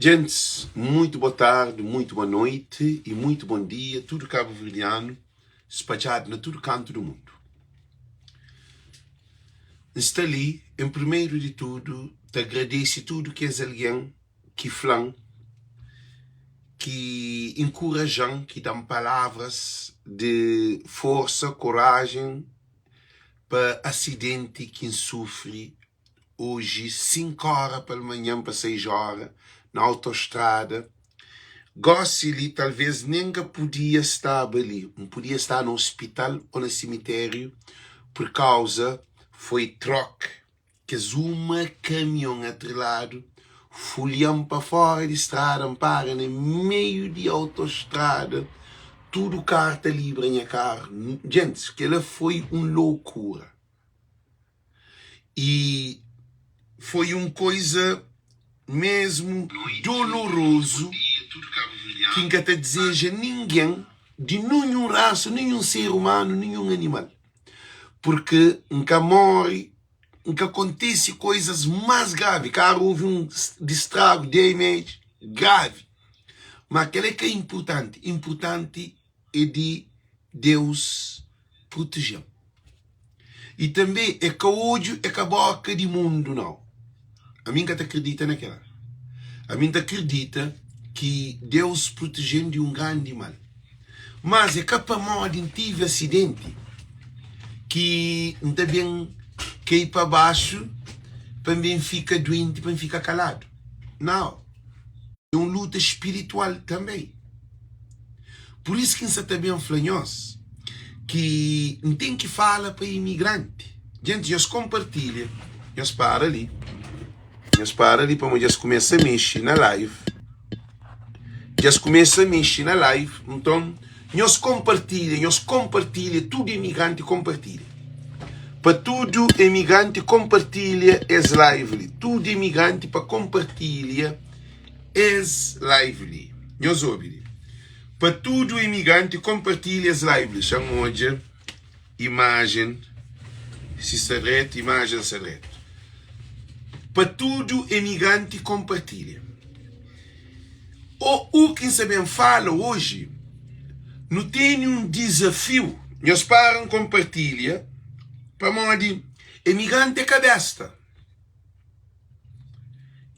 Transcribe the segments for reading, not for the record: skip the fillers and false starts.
Djentis, muitu bo tardi, muitu boa noiti i muitu bon dia tudu kabuverdianu spadjadu na tudu kantu du mundu. N sta li, en primeru di tudu, ta agradese tudu kes algen ki fla-m, ki inkuraja-m, ki da-m palavras di forsa, korajen pa asidenti ki N sufri oji 5 óra palmanhan pa 6 óra na autostrada. Gósi li talvês nen ka podia staba li, N podia staba na ospital ô na simitériu purkauza foi tróki kes uma kamion atreladu fulia-m pa fóra di strada, N para na meiu di autostrada, tudu karu ta libra nha karu. Djentis, kel-la foi un lokura. I foi un koiza mésmu dolorozu ki N ka ta dizeja ningen di ninhun rasa, ninhun ser umanu, ninhun animal. Purkê N ka móre, N ka kontise koizas más gravi. Karu ovi un di stragu, damage, gravi. Má kel-la é ka inpurtanti. Inpurtanti é di Deus proteje-m. I tanbê é ka odju, é ka bóka di mundu, nau. Ami N ka ta kridita na kel-la. Ami N ta kridita ki Deus proteje-m di un grandi mal. Mas é ka pamodi N tive asidenti ki N ta ben kai pa baxu pa N ben fika duenti, pa N fika kaladu. Nau. É un luta spiritual tanbê. Pur isu ki N sa ta ben fla nhos ki N ten ki fala pa imigranti. Djenti, nhos konpartilha, nhos para li, nhos para li pamodi dja es kumesa mexe na live. Dja es kumesa mexe na live, nton nhos konpartilha, nhos konpartilha, tudu imigranti konpartilha. Pa tudu imigranti konpartilha es live li, tudu imigranti pa konpartilha. Es live li nhos obi li pa tudo imigranti konpartilha es live li xan odja imajen si sta dretu imajen sta dretu pa tudo imigranti konpartilha o u ki nsa ben fala oji nu teni un dizafiu nhos para konpartilha pamodi imigranti é ka besta.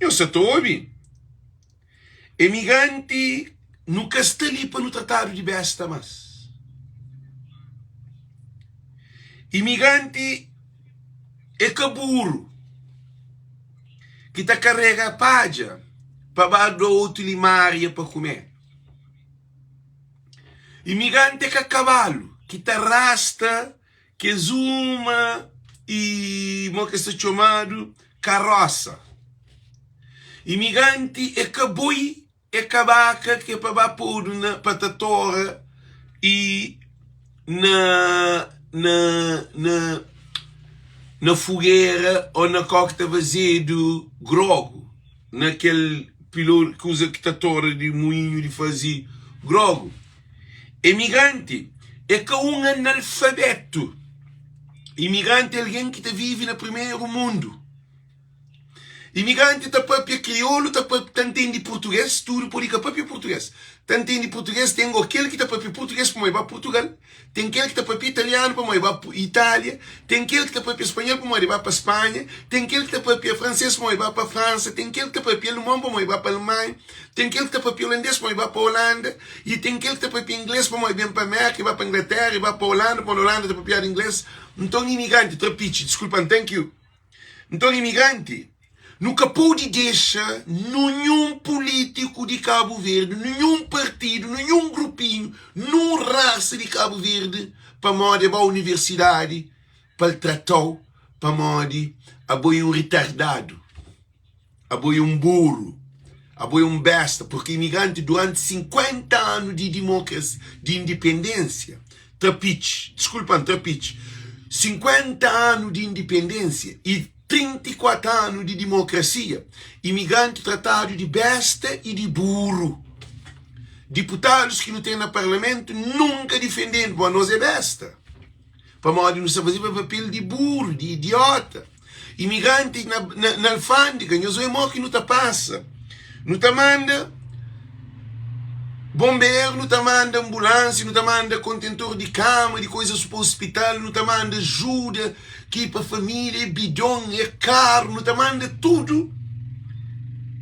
Nhos sa ta obi? Emigranti, nu ka sta li pa nu tratadu di besta mas. Imigranti é ka buru ki ta karega padja pa ba da otu limaria pa kume. Imigranti é ka kabalu ki ta rasta Kes uma i mo kes ta txomadu karosa. Imigranti é ka boi, é ka baka ki é pa ba podu na pa ta tora i na na na na fugera o na kau ki ta fazedu grogu, na kel pilor kuza ki ta tora di muinhu di faze grogu. Imigranti é ka un analfabetu. Imigranti é algen ki ta vive na primeru mundu. Imigranti ta papia kriolu, ta papia, ta ntende purtuges, tudu pode ka papia purtuges. Ta ntende purtuges, ten go kel ki ta papia purtuges pamodi e ba Purtugal, ten kel ki ta papia italianu pamodi e ba Itália, ten kel ki ta papia spanhol pamodi e ba pa Spanha, ten kel ki ta papia franses pamodi e ba pa Fransa, ten kel ki ta papia alemon pamodi e ba pa Alemanha, ten kel ki ta papia olandês pamodi e ba pa Olanda. I ten kel ki ta papia inglês pamodi ben pa Merka, e ba pa Inglaterra, e ba pa Holanda, pamodi Holanda ta papiadu inglês. Nton imigranti, trapitxi, diskulpa-m, thank you. Nton imigranti, nu ka pode dexa nunhun pulítiku di Kabu Verdi, nunhun partidu, nunhun grupinhu, nun rasa di Kabu Verdi pamodi e ba universidadi pa el trata-u pamodi abo é un ritardadu. Abo é un buru, abo é un besta, porque imigranti duranti 50 anu di dimokrasia, di indipendênsia, trapitxi, diskulpa-m, trapitxi, 50 anu di indipendênsia y 34 anu di dimokrasia, imigranti tratadu di besta y di buru. Diputadus ki nu ten na parlamentu nunka difende-nu, pamodi nos é besta. Pamodi nu sta fazeba papel di buru, di idiota. Imigranti na, na, na alfândega, nhos oe mo ki nu ta pasa. Nu ta manda bonberu, nu ta manda anbulánsia, nu ta manda kontentor di kama, di koizas pa ospital, nu ta manda ajuda ki pa família, é bidon, é karu, nu ta manda tudu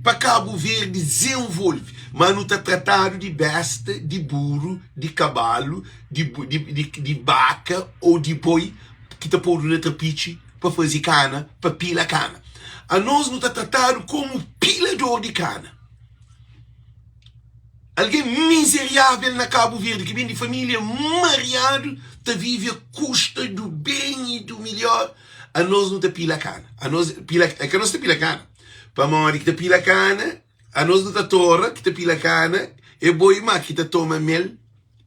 pa Kabu Verdi dizenvolve. Má nu ta tratadu di besta, di buru, di kabalu, di, di, di, di baka ô di boi ki ta podu na trapitxi pa faze kana, pa pila kana. Anos nu ta tratadu komu pilador di kana. Algen mizeriável na Kabu Verdi ki ben di família mariadu ta vive a kusta du ben i du milhor. Anos nu ta pila kana. Anos pila, é ka nos ta pila kana. Pamodi ki ta pila kana, anos nu ta tora ki ta pila kana é boi má ki ta toma mel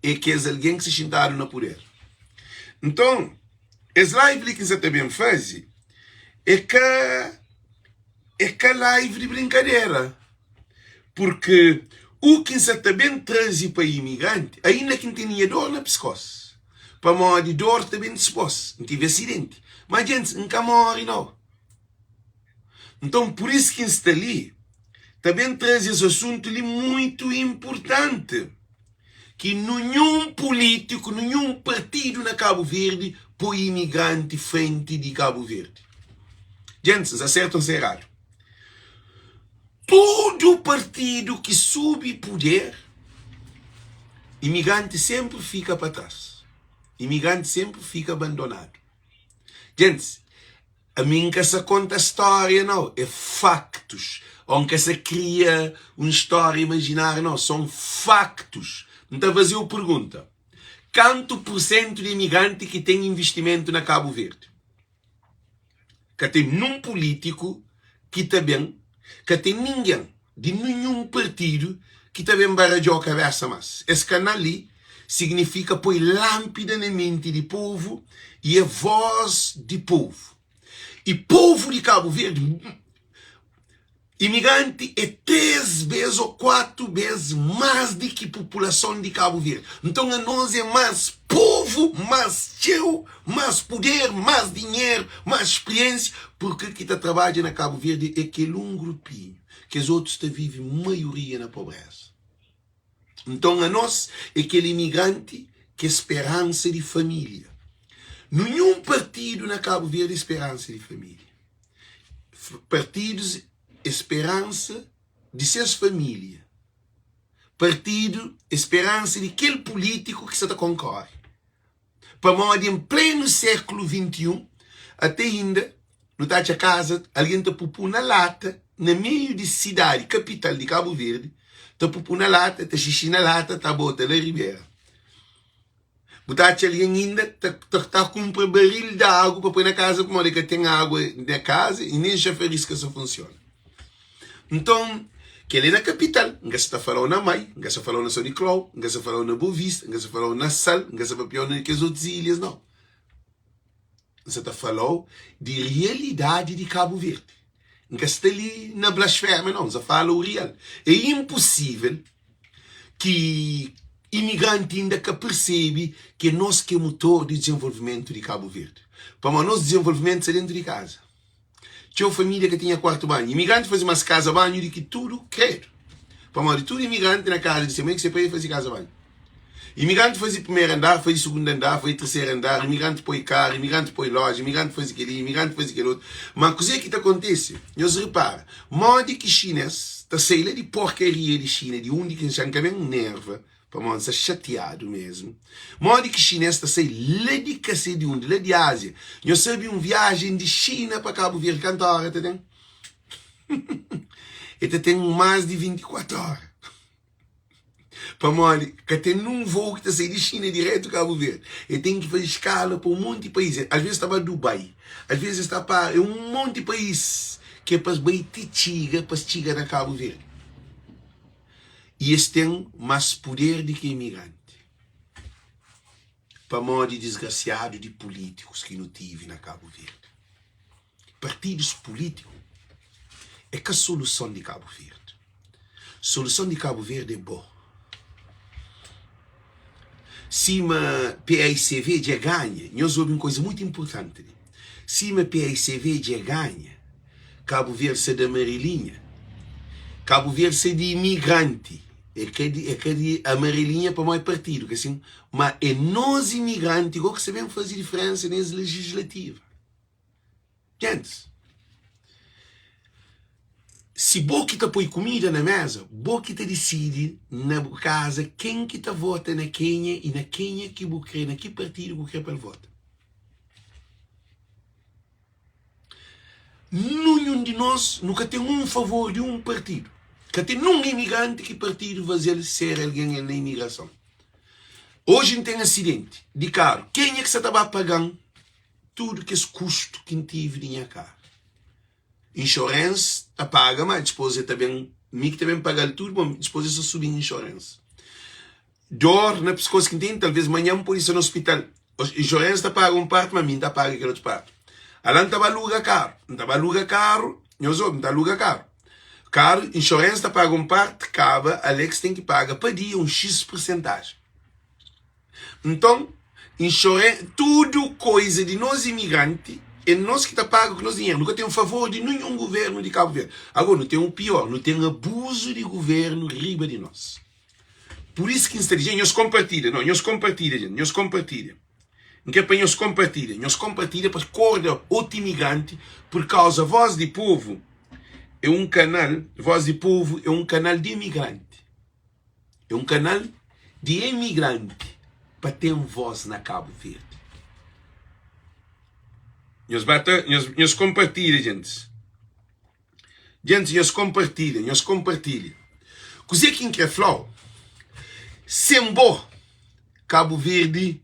é kes algen ki sta xintadu na puder. Nton, es live li ki N sa ta ben faze é ka é ka live di brinkadera, purki u ki N sa ta ben traze pa imigranti, ainda ki N tene nha dor na piskos, pamodi dor ta ben dispos, N tive asidenti, ma djentis, N ka more nau. Nton, pur isu ki N sta li ta ben traze es asuntu li muitu inpurtanti. Ki ninhun pulítiku, ninhun partidu na Kabu Verdi poi imigranti frenti di Kabu Verdi. Djentis, N sta sertu o N sta eradu? Tudu partidu ki subi puder, imigranti senpri fika pa tras, imigranti senpri fika bandonadu. Djentis, Ami N ka sa konta stória nau, é faktus. Ô N ka sa kria un stória imajináriu nau, son faktus. N ta faze-u pergunta, kantu pursentu di imigranti ki ten invistimentu na Kabu Verdi? Ka ten nun pulítiku ki ta ben, ka ten ningen di ninhun partidu ki ta ben baradja-u kabésa más. Es kanal li signifika poi lánpida na menti di povu i é vós di povu. I povu di Kabu Verdi, imigranti é 3 bês ô 4 bês más di ki populason di Kabu Verdi. Nton anos é más povu, más txeu, más puder, más dinheru, más spriénsia, purkê ki ta trabadja na Kabu Verdi é kel un grupinhu, kes otus ta vive maioria na pobréza. Nton anos é kel imigranti ki é speransa di família. Ninhun partidu na Kabu Verdi é speransa di família. Partidus é speransa di ses família. Partidu é speransa di kel pulítiku ki sa ta konkore. Pamodi en plenu sékulu 21, ate inda nu ta atxa kaza algen ta pupu na lata na meiu di sidadi kapital di Kabu Verdi, ta pupu na lata, ta xixi na lata, ta bota la ribera. Bu ta atxa algen inda ta ta kunpra baril di agu pa poi na kaza pamodi ka ten agu na kaza i nen xafaris ka sa funsiona. Nton, kel-li é na kapital. N ka sa ta fala-u na Mai, N ka sa fala-u na São Nicolau, N ka sa fala-u na Boa Vista, N ka sa fala-u na Sal, N ka sa papia-u na kes otus ilhas, nau. N sa ta fala-u di rialidadi di Kabu Verdi. N ka sta li na blasfémia, nau. N sa fala-u rial. É inposível ki imigranti inda ka persebe ki é nos ki é mutor di dizenvolvimentu di Kabu Verdi. Pamodi nos dizenvolvimentu sta dentu di kaza. Txeu família ka tinha kuartu banhu. Imigranti faze más kaza banhu di ki tudu kredu. Pamodi tudu imigranti na kaza di se mai ku se pai faze kaza banhu. Imigranti faze primeru andar, faze sugundu andar, faze terseru andar, imigranti poi karu, imigranti poi loja, imigranti faze kel-li, imigranti faze kel otu. Má kuzê ki ta kontise? Nhos repara modi ki xinês ta sai la di porkaria di Xina, di undi ki N xa N ka ben nerva Pamodi N sta xatiadu mesmu. Modi ki xinês ta sai la di ka sei di undi, la di Ázia? Nhos sabe un viajen di Xina pa Kabu Verdi kantu óra ta ten? E ta ten más di 24 óra. Pamodi ka ten nun voo ki ta sai di Xina diretu Kabu Verdi. E ten ki faze skala pa un monti país. Às vezes ta ba Dubai, às vezes es ta para, é un monti país ki é pa es bai ti txiga, pa es txiga na Kabu Verdi. I es ten más puder di ki imigranti. Pamodi disgrasiadu di pulítikus ki nu tive na Kabu Verdi. Partidus pulítiku é ka soluson di Kabu Verdi. Soluson di Kabu Verdi é bo. Sima paicv dja ganha, nhos obi un koza mutu inpurtanti li, sima paicv dja ganha, Kabu Verdi sa da marilinha. Kabu Verdi sai di imigranti, é ka di, é ka di amarelinha pamodi partidu, ka sin? Ma é nos imigranti go ki sta ben faze diferensa nes legislativa. Gentis, si bo ki ta poi kumida na meza, bo ki ta disidi na bu kaza ken ki ta vota na kenha i na kenha ki bu kre, na ki partidu bu kre pa el vota. Nunhun di nos nu ka ten un favor di un partidu. Ka ten nun imigranti ki partidu faze-l ser algen el na imigrason. Oji N ten asidenti di karu, kenha ki sa ta ba paga-m tudu kes kustu ki N tive di nha karu? Insurance ta paga, ma dispos el ta ben, mi ki ta ben paga-l tudu, bon, dispos el sa subi-m insurance. Dor na piskos ki N ten, talvês manhan N pode sta na ospital. Insurance ta paga un parti, ma mi N ta paga kel otu parti. Ala N ta ba aluga karu, N ta ba aluga karu, nhos obi, N ta aluga karu. Karu, insurance ta paga un parti, kaba, Alex ten ki paga pa dia un xis persentajen. Nton, insurance, tudu koiza di nos imigranti é nos ki ta paga ku nos dinheru. Nu ka ten favor di ninhun guvernu di Kabu Verdi. Agora, nu ten u pior, nu ten abuzu di guvernu riba di nos. Pur isu ki N sta di, nhos konpartilha, no, nhos konpartilha, jenti, nhos konpartilha. N kre pa nhos konpartilha, nhos konpartilha pa korda otu imigranti, pur kauza Voz di Povu é un kanal, Voz di Povu é un kanal di imigranti. É un kanal di imigranti pa ten voz na Kabu Verdi. Nhos ba ta, nhos, nhos konpartilha, jentis. Djentis nhos konpartilha, nhos konpartilha. Kuzê ki N krê fla-u? Sen bo, Kabu Verdi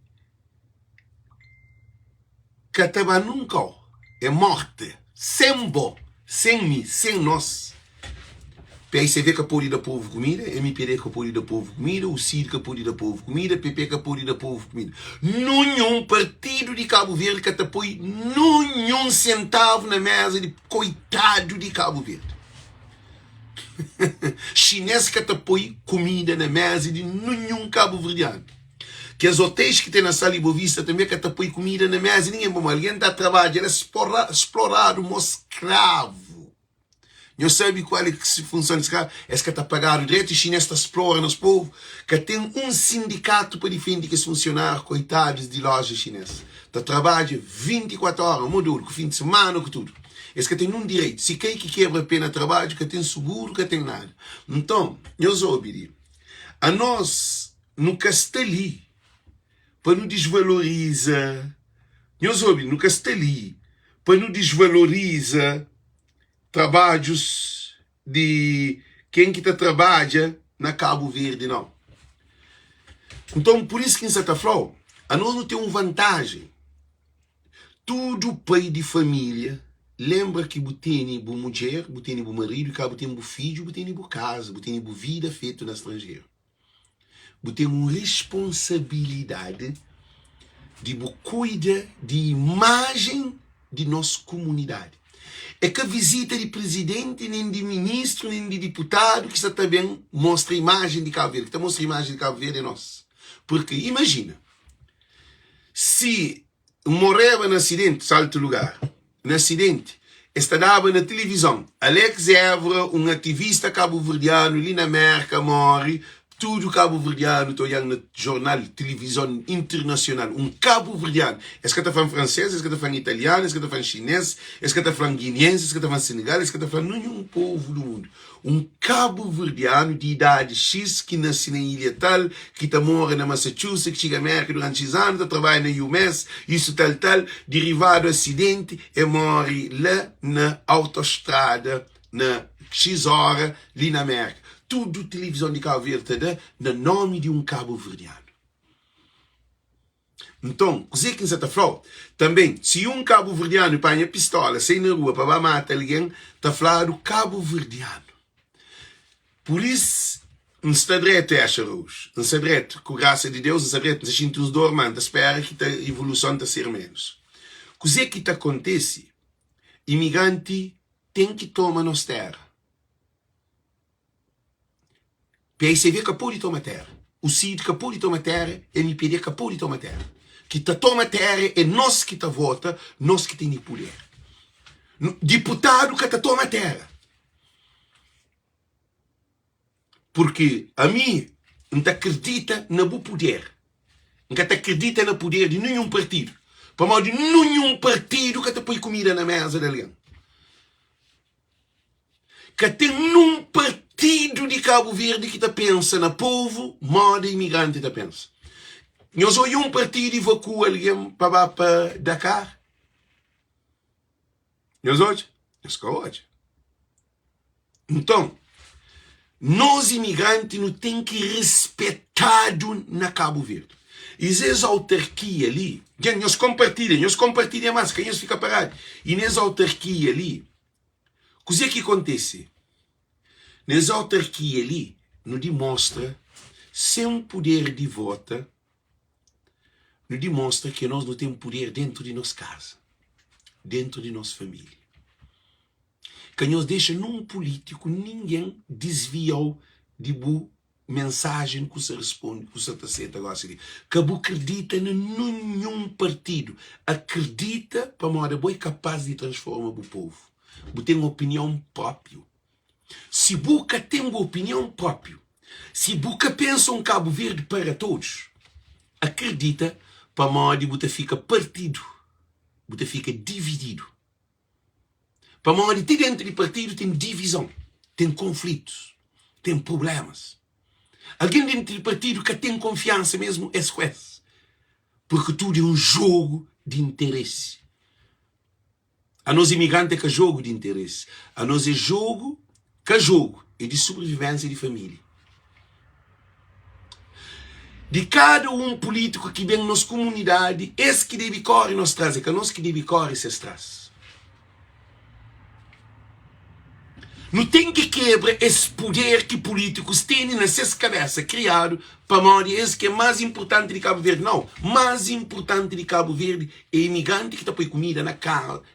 ka ta ba nunka-u. É mórti. Sen bo, sen mi, sen nos. PICV ka pode da povu kumida, MPD ka pode da povu kumida, UCID ka pode da povu kumida, PP ka pode da povu kumida. Nunhun partidu di Kabu Verdi ka ta poi nunhun sentavu na meza di koitadu di Kabu Verdi. Xinês ka ta poi kumida na meza di nunhun kabuverdianu. Kes otéis ki ten na Sal i Bovista tanbê ka ta poi kumida na meza di ningen, pamodi algen ta trabadja la sploradu mo skravu. Nhos sabe kual é funson di skravu? Es ka ta pagadu dretu, xinês ta splora nos povu. Ka ten un sindikatu pa difende kes funsionáriu koitadus di loja xinês. Ta trabadja 24 óra, mo dodu, ku fin di simana, ku tudu. Es ka ten nun direitu. Si kai ki kebra pé na trabadju, ka ten suguru, ka ten nada. Nton, nhos obi li, anos nu ka sta li pa nu disvaloriza, nhos obi, nu ka sta li pa nu disvaloriza trabadjus di ken ki ta trabadja na Kabu Verdi nau. Nton pur isu ki N sa ta fla-u, anos nu ten un vantajen. Tudu pai di família lenbra ki bu tene bu mudjer, bu tene bu maridu, ka bu ten bu fidju, bu tene bu kaza, bu tene bu vida fetu na stranjeru. Bu ten un responsabilidadi di bu kuida di imajen di nos kumunidadi. É ka vizita di prizidenti, nen di ministru, nen di diputadu ki sa ta ben mostra imajen di Kabu Verdi. Ki ta mostra imajen di Kabu Verdi é nos. Purki imajina si N moreba na asidenti, saltu lugar, na asidenti, es ta daba na tilivizon, Alex Évora, un ativista kabuverdianu li na Mérka móre, tudu kabuverdianu ta odja-l na jornal, tilivizon internasional, un kabuverdianu. Es ka ta fla-m fransês, es ka ta fla-m italianu, es ka ta fla-m xinês, es ka ta fla-m giniensi, es ka ta fla-m senegal, es ka ta fla-m ninhun povu du mundu. Un kabuverdianu di idadi X ki nase na ilha tal, ki ta mora na Massachusetts, ki txiga Mérka duranti X anu, ta trabadja na UMass, isu tal tal, derivadu asidenti, e móre la na autostrada na X óra li na Mérka. Tudu tilivizon di Kabu Verdi ta da na nómi di un kabuverdianu. Nton, kuzê ki N sa ta fla-u? Tanbê, si un kabuverdianu panha pistóla, sai na rua pa ba mata algen, ta fladu kabuverdianu. Pur is, N sta dretu, Exa Araújo. N sta dretu, ku grasa di Deus, N sta dretu. N sta xinti uns dor, má N ta spera ki ta ivoluson ta ser ménus. Kuzê ki ta kontese? Imigranti ten ki toma nos téra. PICV ka pode toma téra, UCID ka pode toma téra, MPD ka pode toma téra. Ki ta toma téra é nos ki ta vota, nos ki tene puder. Diputadu ka ta toma téra. Purki ami N ta kridita na bu puder. N ka ta kridita na puder di ninhun partidu, pamodi ninhun partidu ka ta poi kumida na méza di algen. Ka ten nun partidu di Kabu Verdi ki ta pensa na povu moda imigranti ta pensa. Nhos odja un partidu ivakua algen pa ba pa Dakar? Nhos odja? Nhos ka odja. Nton, nos imigranti nu ten ki rispetadu na Kabu Verdi. I es autarkia li, dja nhos konpartilha, nhos konpartilha más, ka nhos fika paradu. I nes autarkia li, kuzê ki kontise? Nes autarkia li, nu dimostra sen puder di vota, Nu dimostra ke nos nu ten puder dentu di nos kaza, dentu di nos familia. Ka nhos dexa nun pulitiku, ningen disvia-u di bu mensajen ku sa risponde, ku sa ta seta gosi li. Ka bu kridita na ninhun partidu. Akridita pamodi abo é kapaz di transforma bu povu. Bu ten opinion propiu. Si bu ka ten bu opinion propiu, si bu ka pensa un Kabu Verdi para todos, akredita pamodi bu ta fika partidu, bu ta fika divididu. Pamodi ti dentu di partidu ten divizon, ten konflitus, ten prublemas. Algen dentu di partidu ka ten konfiansa mesmu es ku es, purki tudu é un jogu di interesi. Anos imigranti é ka jogu di interesi. Anos é jogu, ka jogu, é di sobrivivensia di familia. Di kada un pulitiku ki ben nos kumunidadi, es ki debi kori nos tras, é ka nos ki debi kori ses tras. Nu ten ki kebra es puder ki pulitikus tene na ses kabesa kriadu pamodi es ki é más inpurtanti di Kabu Verdi. Nau, más inpurtanti di Kabu Verdi é imigranti ki ta poi kumida na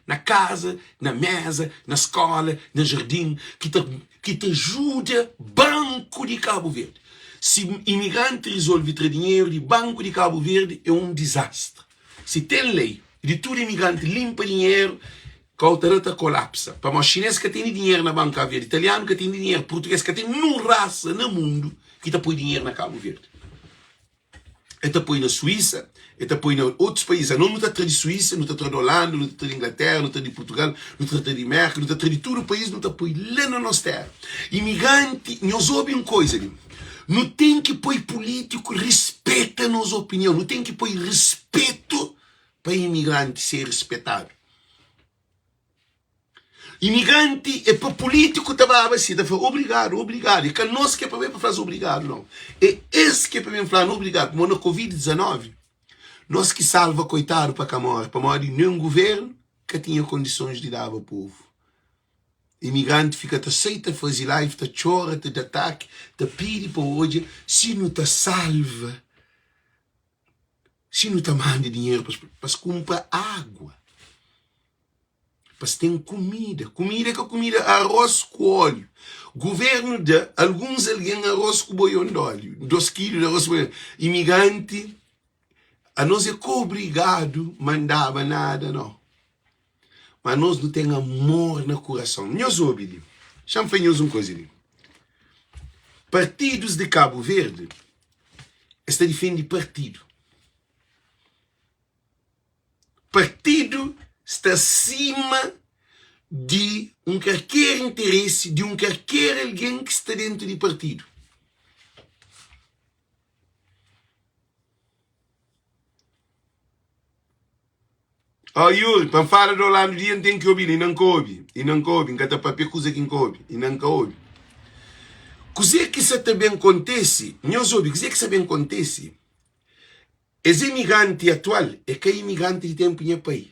na kaza, na meza, na skola, na jardin, ki ta ki ta ajuda banku di Kabu Verdi. Si imigranti rizolve tra dinheru di banku di Kabu Verdi é un dizastri. Si ten lei di tudu imigranti linpa dinheru, kau ta da ta kolapsa. Pamodi xinês ka tene dinheru na banku Kabu Verdi, italianu ka tene dinheru, purtugês ka ten nun rasa na mundu ki ta poi dinheru na Kabu Verdi. E ta poi na Suísa, e ta poi na otus país. Anos nu ta tra di Suísa, nu ta tra di Holanda, nu ta tra di Inglaterra, nu ta tra di Portugal, nu ta tra di Merka, nu ta tra di tudu país, nu ta poi la na nos téra. Imigranti, nhos obi un koisa li, nu ten ki poi pulítiku rispeta nos opinion, nu ten ki poi rispetu pa imigranti ser rispetadu. Imigranti é pa pulítiku ta baba si, ta fla obrigadu, obrigadu. É ka nos ki é pa ben pa fla-s obrigadu, nau. É es ki é pa ben fla-nu obrigadu. Pamodi na Covid 19, nos ki salva koitadu pa ka móre, pamodi nen guvernu ka tinha kondisons di daba povu. Imigranti fika ta sai ta faze live, ta txora, ta da ataki, ta pidi pa odja si nu ta salva, si nu ta manda dinheru pa es kunpra água. Pa es ten kumida. Kumida é ka kumida, arroz ku óleo. Guvernu da alguns algen arroz ku boion di óleo, 2 kilu di arroz ku boion. Imigranti, anos é ka obrigadu mandaba nada, nau. Ma anos nu ten amor na kurason. Nhos obi li, xa-m fla nhos un kuza li. Partidus di Kabu Verdi, es ta difende partidu. Partidu sta sima di un karker interesi di un karker algen ki sta dentu di partidu. Oh Yuri, pa N fala di Orlando Dia N ten ki obi-l, inda N ka obi, inda N ka obi, N ka ta papia kuza ki N ka obi, inda N ka obi. Kuzê ki sa ta ben kontese, nhos obi, kuzê ki sa ben kontese? Es imigranti atual é ka imigranti di ténpu nha pai.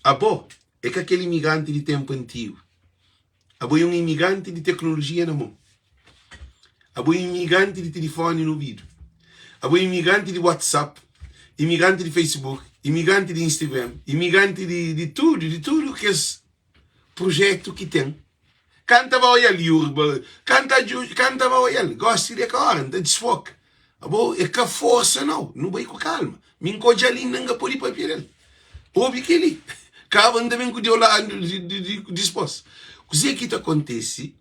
Abo é ka kel imigranti di ténpu antigu. Abo é un imigranti di teknolojia na mon. Abo é imigranti di tilifoni na obidu. Abo é imigranti di WhatsApp, imigranti di Facebook, imigranti di Instagram, imigranti di, di tudu, di tudu kes Projetu ki ten. Kanta ba oial Yurba kanta kanta ba oial Gosi di é ka ora N ta disfoka Abo é ka forsa nau Nu bai ku kalma Mi N ka odjal inda N ka pode papia del Obi keli Kaba N ta ben ku Deolando dispos Kuzê ki ta kontesi?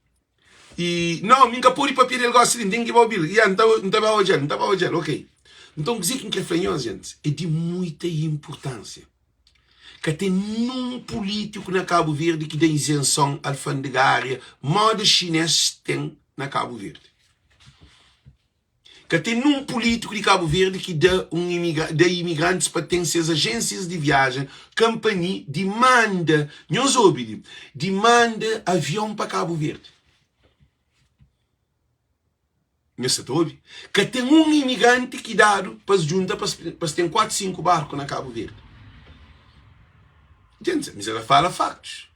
I nau, mi N ka pode papia del gosi li, N ten ki ba obi-l. Ya, N ta, N ta ba odja-l, N ta ba odja-l, ok. Nton, kuzê ki N krê fla nhos, gentis, é di muita inpurtánsia. Ka ten nun pulítiku na Kabu Verdi ki da izenson alfandegária móda xinês ten na Kabu Verdi. Ka ten nun pulítiku di Kabu Verdi ki da un da imigrantis pa ten ses ajênsias di viajen, kanpani di manda, nhos obi li, di manda avion pa Kabu Verdi. Nhos sa ta obi? Ka ten un imigranti ki dadu pa es djunta pa es ten 4, 5 barku na Kabu Verdi. Djentis, mi sa ta fala faktus.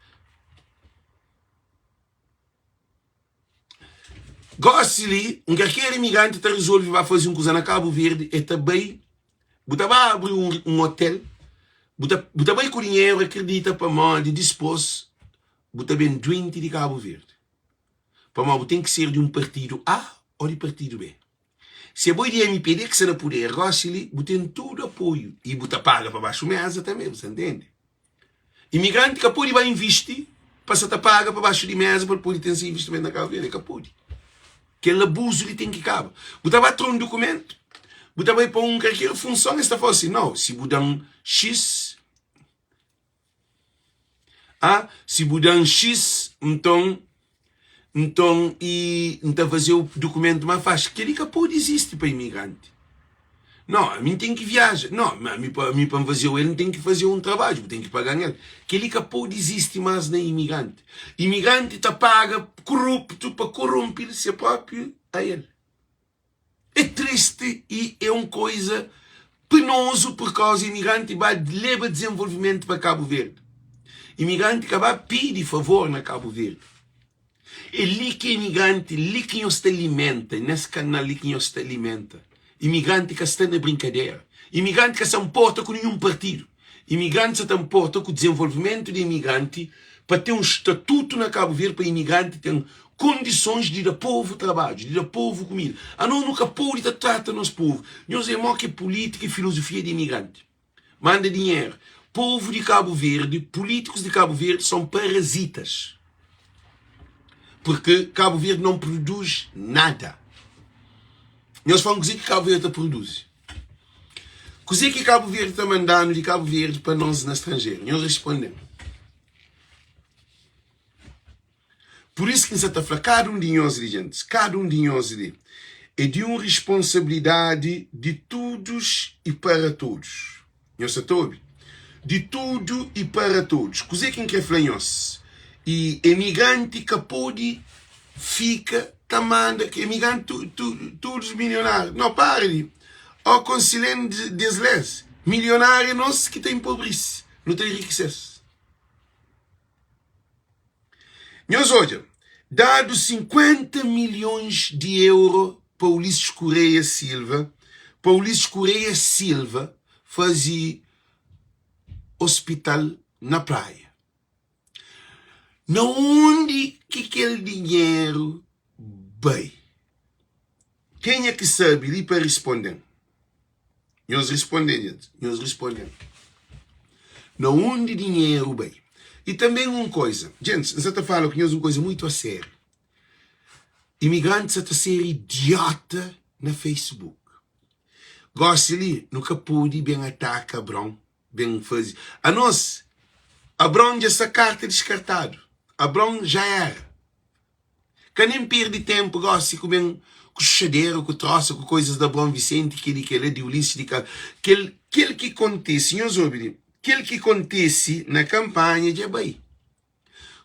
Gosi li, un kalker imigranti ta rizolve ba faze un kuza na Kabu Verdi, e ta bai, bu ta ba abri un, un otel, bu ta, bu ta bai ku dinheru, akredita pamodi dispos bu ta ben duenti di Kabu Verdi. Pamodi bu ten ki ser di un partidu A o di partidu B. Si abo é di MPD ki sta na puder gosi li, bu ten tudu apoiu i bu ta paga pa baxu meza tanbe, bu sta ntende? Imigranti ka pode ba invisti pa sa ta paga pa baxu di meza pa el pode ten se invistimentu na Kabu Verdi, el ka pode. Kel abuzu li ten ki kaba. Bu ta ba tra un dukumentu, bu ta bai pa un kalker funson, es ta fla-u si, nau, si bu da-m xis, Ah, si bu da-m xis, nton, nton i N ta faze-u dukumentu más faxi. Kel-li ka pode izisti pa imigranti. Nau, ami N ten ki viaja. Nau, ma ami pa, ami pa N faze-u el, N ten ki faze-u un trabadju, bu ten ki paga-m el. Kel-li ka pode izisti más na imigranti. Imigranti ta paga koruptu pa koronpi-l se própi a el. É triste e é um coisa penoso por causa imigrante ba leba desenvolvimento pa Cabo Verde. Imigrante ka ba pidi favor na Cabo Verde. É li ki imigrante, li ki nhos ta alimenta, nes canal li ki nhos ta alimenta. Imigrante ka sta na brincadera. Imigrante ka sa nporta ku ninhum partido. Imigranti sa ta nporta ku dizenvolvimentu di imigranti pa ten un statutu na Kabu Verdi pa imigranti ten kondisons di da povu trabadju, di da povu kumida. Anos nu ka pode ta trata nos povu. Nhos é mo ki pulítika i filozofia di imigranti. Manda dinheru. Povu di Kabu Verdi, pulítikus di Kabu Verdi son parazitas. Purki Kabu Verdi non produz nada. Nhos fla-m kuzê ki Kabu Verdi ta produzi. Kuzê ki Kabu Verdi ta manda-nu di Kabu Verdi pa nos na stranjeru? Nhos responde-m. Pur isu ki N sa ta fla kada un di nhos li, gentis, kada un di nhos li é di un responsabilidadi di tudus i para tudus. Nhos sa ta obi? Di tudu i para todos. Kuzê ki N krê fla nhos? I emigranti ka pode fika ta manda emigranti tu, tu, tudus milionáriu. No, para di. Ó konsilhen des les. Milionáriu é nos ki ta enpobrise, nu ta enrikise-s. Nhos odja, dadu 50 milhons di euro pa Ulisses Correia Silva, pa Ulisses Correia Silva faze hospital na Praia. Na undi ki kel dinheru bai? Kenha ki sabe li pa risponde-m? Nhos risponde-m, djentis. Nhos risponde-m. Na undi dinheru bai? I tanben un koiza, djentis, N sa ta fala ku nhos un koiza muitu asériu. Imigrantis sa ta ser idiota na Facebook. Gosi li, nu ka pode ben ataka Abraon, ben faze. Anos, Abraon dja sta karta diskartadu. Abraon já era. Ka nen perde tenpu gosi ku ben ku xuxadera, ku trosa, ku koizas di Abraon Visenti, kel-li, kel-la, di Ulisses, di ka. Kel, kel ki kontise, nhos obi li, kel ki kontise na kanpanha dja bai.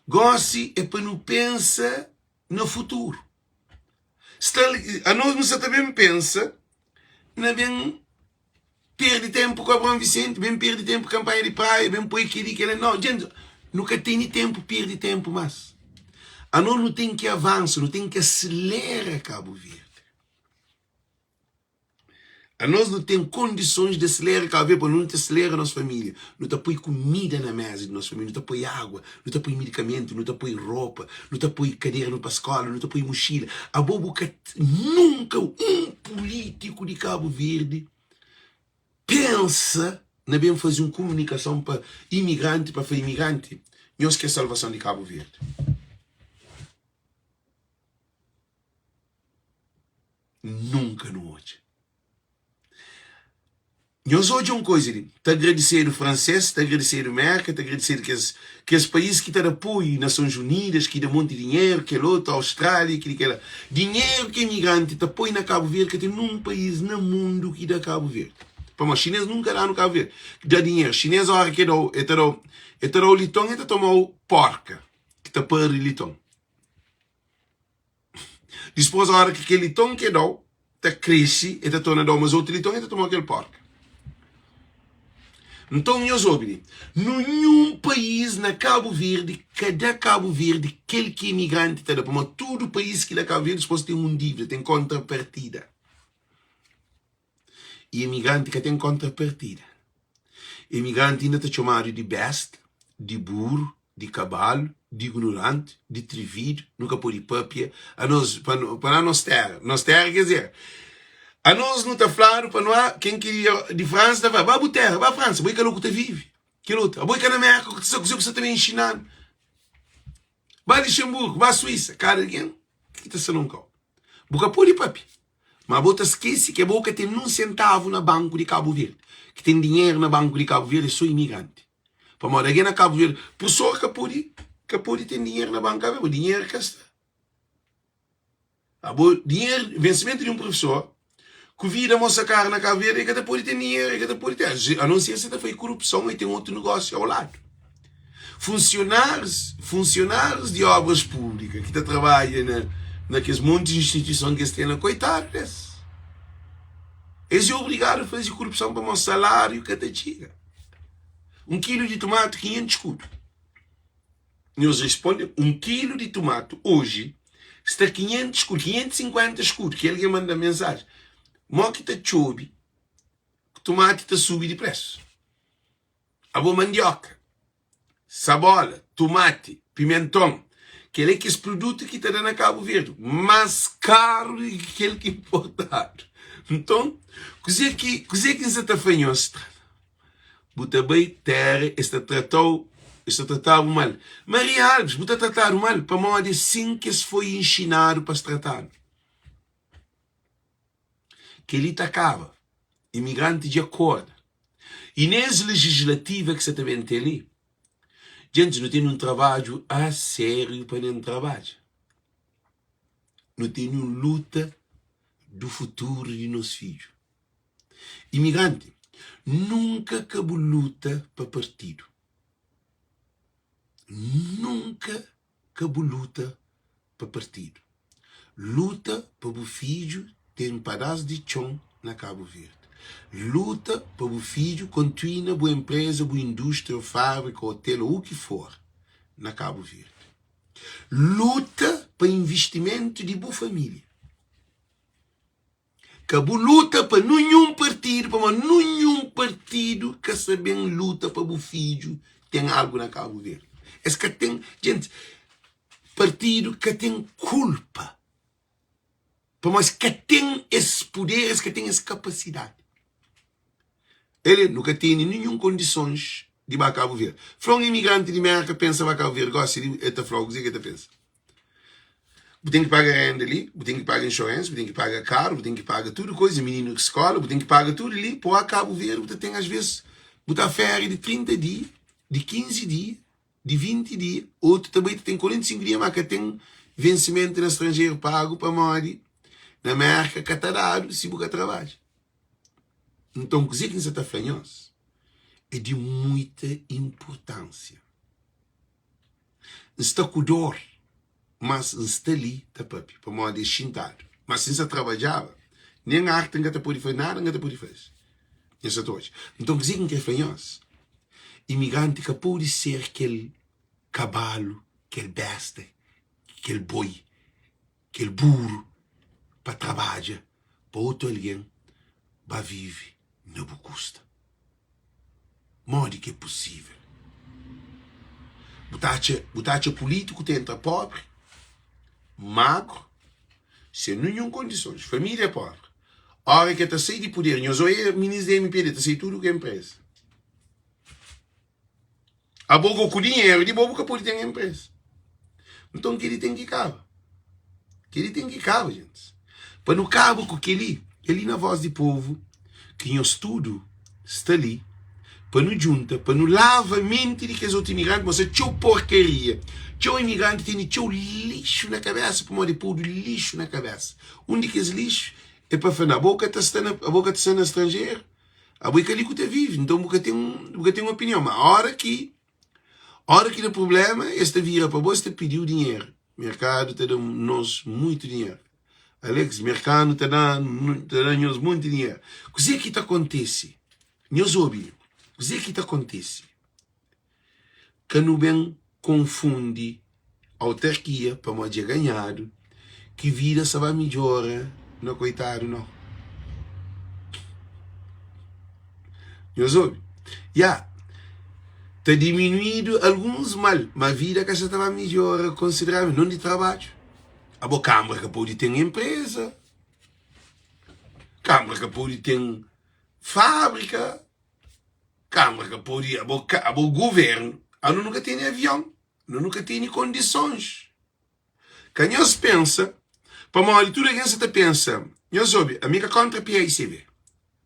Gosi é pa nu pensa na futuru. Sta, anos nu sa ta ben pensa na ben Perde tenpu ku Abraon Vicente, ben perde tenpu kanpanha di praia, ben poi keli kela. No, djenti, nu ka tene tenpu perde tenpu mas. Anos nu ten ki avansa, nu ten ki aselera Kabu Verdi. Anos nu ten kondisons di aselera Kabu Verdi, pa nu ta aselera nos familia. Nu ta poi kumida na meza di nos familia, nu ta poi agua, nu ta poi medikamentu, nu ta poi ropa, nu ta poi kadernu pa skola, nu ta poi muxila. Abo bu ka Nunka un pulítiku di Kabu Verdi pensa na ben faze un kumunikason pa imigranti, pa fla imigranti, nhos ki é salvason di Kabu Verdi. Nunka nu odja. Nhos odja un koiza li, ta agradsedu fransês, ta agradsedu Mérka, ta agradsedu kes kes país ki ta da apoiu, Nasons Unidas ki da monti dinheru, kel otu, Austrália, kili kela. Dinheru ki imigranti ta poi na Kabu Verdi ka ten nun país na mundu ki da Kabu Verdi. Pamodi xinês nunka da-nu Kabu Verdi da dinheru. Xinês óra ki e da-u, e ta da-u e ta da-u liton, e ta toma-u porka ki ta pari liton. Dispôs, óra ki kel liton ki e da-u ta krese, e ta torna da-u más otu liton, e ta toma-u kel porka. Nton, nhos obi li, Ninhun país na Kabu Verdi ka da Kabu Verdi kel ki imigranti ta da, pamodi tudu país ki da Kabu Verdi dispôs ten un dívida, ten kontrapartida. I imigranti ka ten kontrapartida. Imigranti inda ta txomadu di besta, di buru, di kabalu, di ignoranti, di trividu, nu ka pode papia, anos pa pa na nos tera, nos tera ker dizer, anos nu ta fladu pa no ken ki di Fransa ta fla ba bu tera, ba Fransa, bo i ka la ku ta vive, kel otu, abo i ka na Merka ku ta sa kuze ku sa ta ben inxinanu, ba Lixenburgu, ba Suísa, kada algen ki ta sta na un kau, bu ka pode papia. Ma bo ta skese ke bo ka ten nun sentavu na banku di Kabu Verdi. Ki ten dinheru na banku di Kabu Verdi é so imigranti. Pamodi algen na Kabu Verdi, pursor ka pode ka pode ten dinheru na banku Kabu Verdi, dinheru ka sta. Abo dinheru, vensimentu di un prufesor ku vida mosa karu na Kabu Verdi, e ka ta pode ten dinheru, e ka ta pode ten, a non ser se ta fai kurupson e ten otu negósiu au ladu. Funsionárius, funsionárius di obras públikas ki ta trabadja na na kes monti instituison ki es ten la, koitadu des. Es é obrigadu a faze korupson pamodi saláriu ka ta txiga. Un kilu di tumatu 500 skudu. Nhos responde, un kilu di tumatu oji sta 500 skudu, 550 skudu, ki algen manda mensajen. Mo ki ta txobi, tumati ta subi di presu. Abo mandioka, sabola, tumati, pimenton, kel é kes produtu ki ta da na Kabu Verdi más karu di ki kel ki inportadu. Nton, kuzê ki kuzê ki N sa ta fla nhos? Bu ta bai téra, es ta trata-u, es ta trata-bu mal. Maria Alves, bu ta tratadu mal pamodi é sin ki es foi inxinadu pa es tratadu. Kel-li ta kaba. Imigranti dja korda. I nes lejislativa ki sa ta ben ten li, djentis nu tene un trabadju a sériu pa nen trabadja. Nu tene un luta du futuru di nos fidju. Imigranti, nunka ka bu luta pa partidu. Nunka Ka bu luta pa partidu. Luta pa bu fidju ten padás di txon na Kabu Verdi. Luta pa bu fidju kontuina bu enpreza, bu indústria ô fábrika, otel ô u ki for na Kabu Verdi. Luta pa invistimentu di bu família. Ka bu luta pa nunhun partidu, pamodi nunhun partidu ka sa ben luta pa bu fidju ten algu na Kabu Verdi. Es ka ten, djenti, partidu ka ten kulpa, pamodi es ka ten es puder, es ka ten es kapasidadi. El, nu ka tene ninhun kondisons di ba Kabu Verdi. Fla un imigranti di Merka pensa ba Kabu Verdi gosi li, el ta fla-u kuzê ki el ta pensa. Bu ten ki paga renda li, bu ten ki paga insurance, bu ten ki paga karu, bu ten ki paga tudu koiza, mininu ki skola, bu ten ki paga tudu li. Po a Kabu Verdi bu ta ten asves bu ta féria di 30 dia, di 15 dia, di 20 dia, otu ta bai ta ten 45 dia ma ka ten vensimentu na stranjeru pagu pamodi na Merka ka ta dadu si bu ka trabadja. Nton kuzê ki N sa ta fla nhos é di muita inpurtánsia. N sta ku dor, mas N sta li ta papia pamodi é xintadu. Má si N sta trabadjaba, nen arti N ka ta pode faze, nada N ka ta pode faze. Nhos sa ta odja? Nton, kuzê ki N krê fla nhos? Imigranti ka pode ser kel kabalu, kel besta, kel boi, kel buru pa trabadja pa otu algen ba vive na bu kusta. Modi ki é pusível? Bu ta atxa, bu ta atxa pulítiku ta entra pobri, magru, sen ninhun kondisons, família é pobri. Óra ki el ta sai di puder, nhos oia minis di MPD ta sai tudu ku enpresa. Abo go ku dinheru di bo bu ka pode ten enpresa. Nton kel-li ten ki kaba. Kel-li ten ki kaba, gentis. Pa nu kaba ku kel-li, é li na Voz di Povu ki nhos tudu sta li pa nu djunta, pa nu lava menti di kes otu imigranti, mostra txeu porkaria. Txeu imigranti tene txeu lixu na kabésa pamodi é podu lixu na kabésa. Un di kes lixu é pa fla, abo ka ta sta na, abo ka ta sta na stranjeru, abo é ka li ku ta vive, nton bu ka ten, bu ka ten opinion. Ma óra ki, óra ki da prubléma, es ta vira pa bo, es ta pidi-u dinheru. Merkadu ta da nos muitu dinheru. Alex, merkanu ta da, ta da nhos monti dinheru. Kuzê ki ta kontise? Nhos obi, kuzê ki ta kontise? Ka nu ben konfundi autarkia pamodi dja ganhadu ki vida sa ba midjora na koitadu nau. Nhos obi? Ya, ta diminuídu alguns mal, ma vida ka sa ta ba midjora konsideravelmenti, non di trabadju. Abo kanbra ka pode ten enpreza, kanbra ka pode ten fábrika, kanbra ka pode, abo, abo guvernu, anu nu ka tene avion, anu nu ka tene kondisons. Ka nhos pensa, pamodi tudu algen sa ta pensa, nhos obi, ami ka kontra PAICV,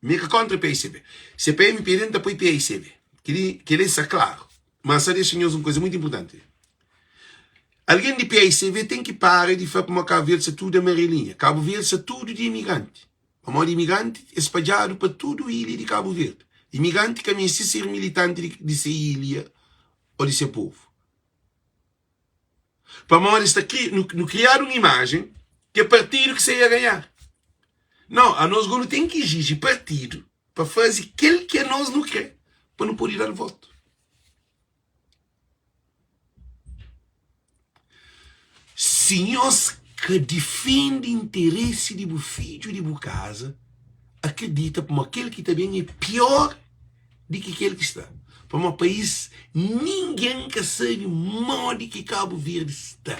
mi ka kontra PAICV, se pa MPD N ta poi PAICV, kel-li, kel-li sta klaru, ma N sa dexa nhos un kuza mutu inpurtanti, algen di PAICV ten ki para di fla pamodi Kabu Verdi sta tudu amarelinha, Kabu Verdi sta tudu di imigranti, pamodi imigranti é spadjadu pa tudu ilha di Kabu Verdi, imigranti ka meste ser militanti di se ilha ô di se povu. Pamodi sta kri, nu, nu kriadu un imajen ki é partidu ki sa ia ganhar. Nau, anos go nu ten ki exiji partidu pa faze kel ki anos nu kre pa nu pode da-l votu. Si nhos ka difende interesi di bu fidju di bu kaza, akredita pamodi kel ki ta ben é pior di ki kel ki sta. Pamodi país ningen ka sabe modi ki Kabu Verdi sta.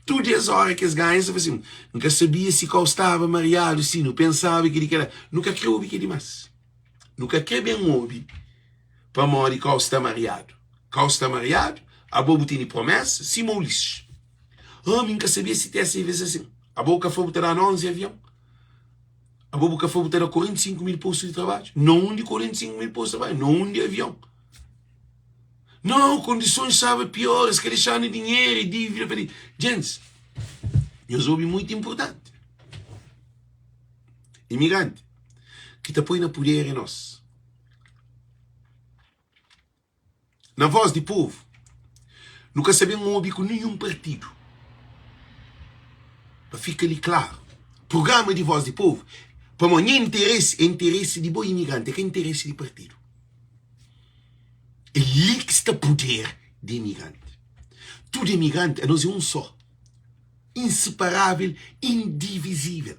Tudu es ora ki es ganha, es ta fla sin, N ka sabia si kau staba mariadu si, nu pensaba ki di kela. Nu ka kre obi ke dimas. Nu ka kre ben obi pamodi kau sta mariadu. Kau sta mariadu, abo bu tene promesa, sima Ulisses. Ah, mi N ka sabia si TSV sta sin. Abo bu ka fla bu ta da-nu 11 avion? Abo bu ka fla bu ta da 45 mil postu di trabadju? Na undi 45 mil postu di trabadju? Na undi avion? Não, kondisons staba pior, es ka dexanu dinheru e dívida pa di. Gentis, nhos obi muitu inpurtanti. Imigranti ki ta poi na puder é nos. Na voz di povu, nu ka sa ben obi ku ninhun partidu. Pa fika li klaru, prugrama di voz di povu, pamo nha interesi é interesi di bo imigranti, é ka interesi di partidu. É li ki sta puder di imigranti. Tudu imigranti, anos é un só, inseparável, indivizível.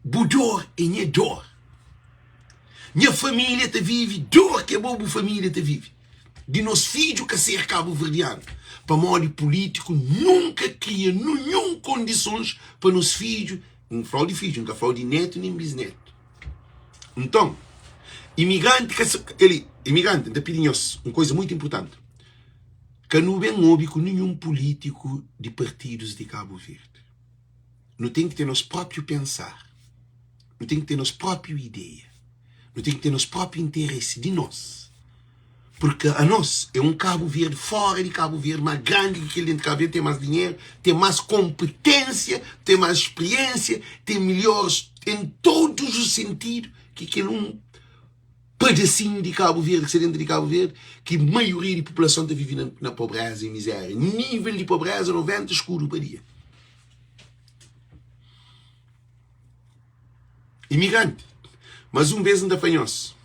Bu dor é nha dor. Nha família ta vive dor ki abo bu família ta vive. Di nos fidju ka ser kabuverdianu pamodi pulítiku nunka kria ninhun kondisons pa nos fidju, N flau di fidju, N ka flau di netu nin bisnetu. Nton, imigranti ka kel-li, imigranti, N ta pidi nhos un kuza mutu inpurtanti, ka nu ben obi ku ninhun pulítiku di partidus di Kabu Verdi. Nu ten ki ten nos própriu pensar, nu ten ki ten nos própriu ideia, nu ten ki ten nos própriu interesi di nos. Purki anos é un Kabu Verdi fóra di Kabu Verdi, más grandi ki kel dentu di Kabu Verdi, ten más dinheru, ten más konpeténsia, ten más spriénsia, ten melhores en todos os sentidu ki kel un padasinhu di Kabu Verdi ki sta dentu di Kabu Verdi, ki maioria di populason ta vive na pobréza i mizéria. Nível di pobréza 90 skudu pa dia. Imigranti. Mas un bes N ta fla nhos,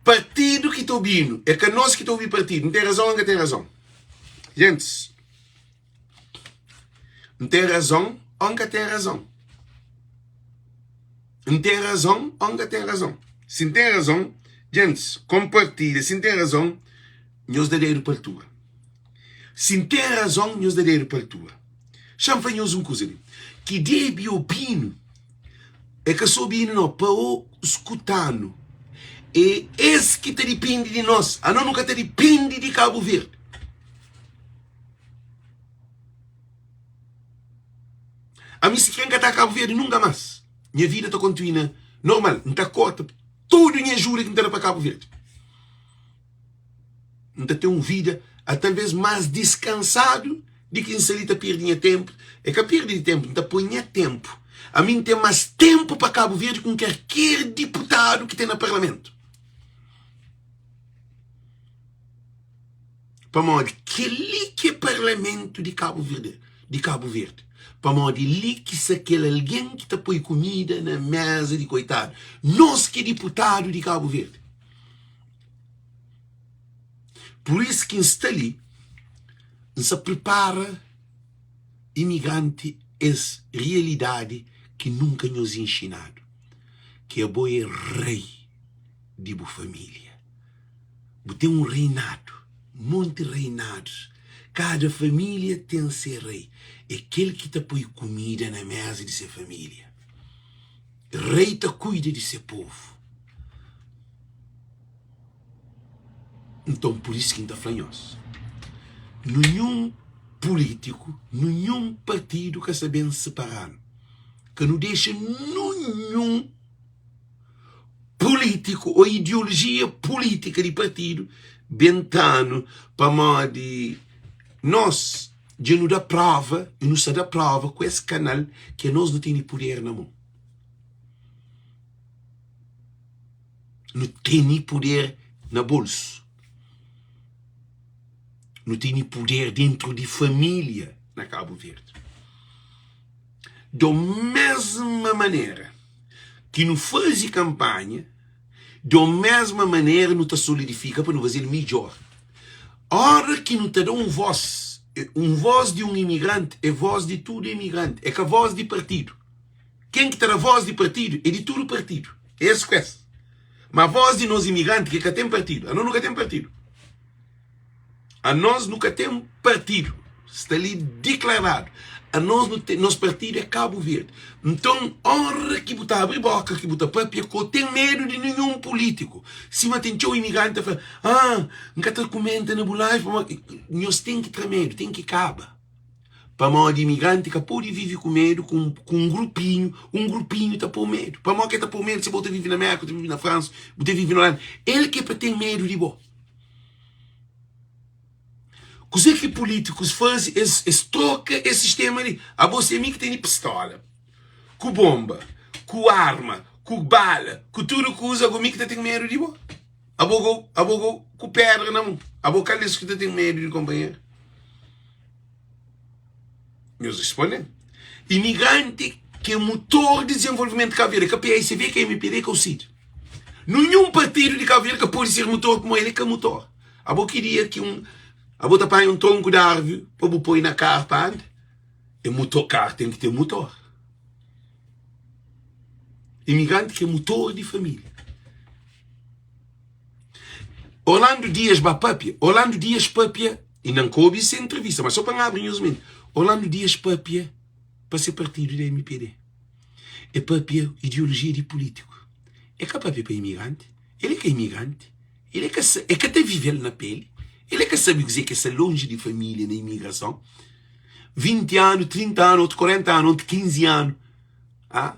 partidu ki ta obi-nu, é ka nos ki ta obi partidu. N ten razon ô N ka ten razon? Gentis, N ten razon ô N ka ten razon? N ten razon ô N ka ten razon? Si N ten razon, gentis, konpartilha. Si N ten razon, nhos da dedu pa altura. Si N ten razon, nhos da dedu pa altura. Xa-m fla nhos un kuza li, ki debe obi-nu, é ka so obi-nu no, pa o skuta-nu. É es ki ta dipende di nos. Anos nu ka ta dipende di Kabu Verdi. Ami si kre N ka ta Kabu Verdi nunka mas. Nha vida ta kontinua normal. N ta korta tudu nha ajuda ki N ta da pa Kabu Verdi. N ta ten un vida a talvez más diskansadu di ki N sta li ta perde nha ténpu. É ka perde di ténpu, N ta poi nha ténpu. Ami N ten más ténpu pa Kabu Verdi ki un kalker diputadu ki ten na parlamentu. Pamodi kel-li ki é parlamentu di Kabu Verde, di Kabu Verdi. Pamodi li ki sta kel algen ki ta poi kumida na méza di koitadu. Nos ki é diputadu di Kabu Verdi. Pur isu ki N sta li, N sta pripara imigranti es rialidadi ki nunka nhos inxinadu, ki abo é rei di bu família. Bu ten un reinadu, monti reinadus. Kada família ten se rei. É kel ki ta poi kumida na méza di se família. Rei ta kuida di se povu. Nton, pur isu ki N ta fla nhos, ninhun pulítiku, ninhun partidu ka sta ben sipara-nu. Ka nu dexa ninhun pulítiku ô ideolojia pulítika di partidu ben tra-nu pamodi nos dja nu da próva i nu sta da próva ku es kanal ki anos nu tene puder na mon. Nu tene puder na bolsu. Nu tene puder dentru di família na Kabu Verdi. Do mesma manera ki nu faze kanpanha, do mesma manera nu ta solidifika pa nu faze-l midjór. Óra ki nu ta da un vós, un vós di un imigranti é vós di tudu imigranti, é ka vós di partidu. Ken ki ta da vós di partidu é di tudu partidu, é es ku es. Ma vós di nos imigranti ki ka ten partidu, anos nu ka ten partidu. Anos nu ka ten partidu, sta li diklaradu. Anos nu ten, nos partidu é Kabu Verdi. Nton, óra ki bu ta abri bóka, ki bu ta pâpia, ka ten medu di ninhun pulítiku. Sima ten txeu imigranti ta fla, Ah, N ka ta kumenta na bu live pamodi. Nhos ten ki tra medu, ten ki kaba. Pamodi imigranti ka pode vive ku medu, ku un grupinhu, un grupinhu ta pô medu. Pamodi ki el ta pô medu si bo ta vive na Mérka, bu ta vive na Fransa, bu ta vive na Olanda? El ki é pa ten medu di bo. Kuzê ki pulítikus faze? Es, es troka es sistéma li. Abo si é mi ki tene pistola, ku bonba, ku arma, ku bala, ku tudu kuza, ago mi ki ta ten medu di bo? Abo go, abo go ku pédra na mon. Abo kal des ki ta ten medu di konpanheru? Nhos responde-m. Imigranti ki é mutor di dizenvolvimentu di Kabu Verdi, ka paicv, ka mpd, ka UCID. Ninhun partidu di Kabu Verdi ka pode ser mutor pamodi el é ka mutor. Abo ki dia ki un abo ta panha un tronku di arvi pa bu poi na kar pa anda, é mutor, kar ten ki ten mutor. Imigranti ki é mutor di família. Orlando Dias ba papia, Orlando Dias papia E nan ka obi se entrevista, mas so pa N abri nhos menti. Orlando Dias papia pa se partidu di MPD. E papia ideolojia di pulitiku. E ka papia pa imigranti. El e ka imigranti. El e ka e ka ta vive-l na peli. El e ka sabe kuze ki é sta lonji di familia na imigrason. 20 anu, 30 anu, otu 40 anu, otu 15 anu. Ah?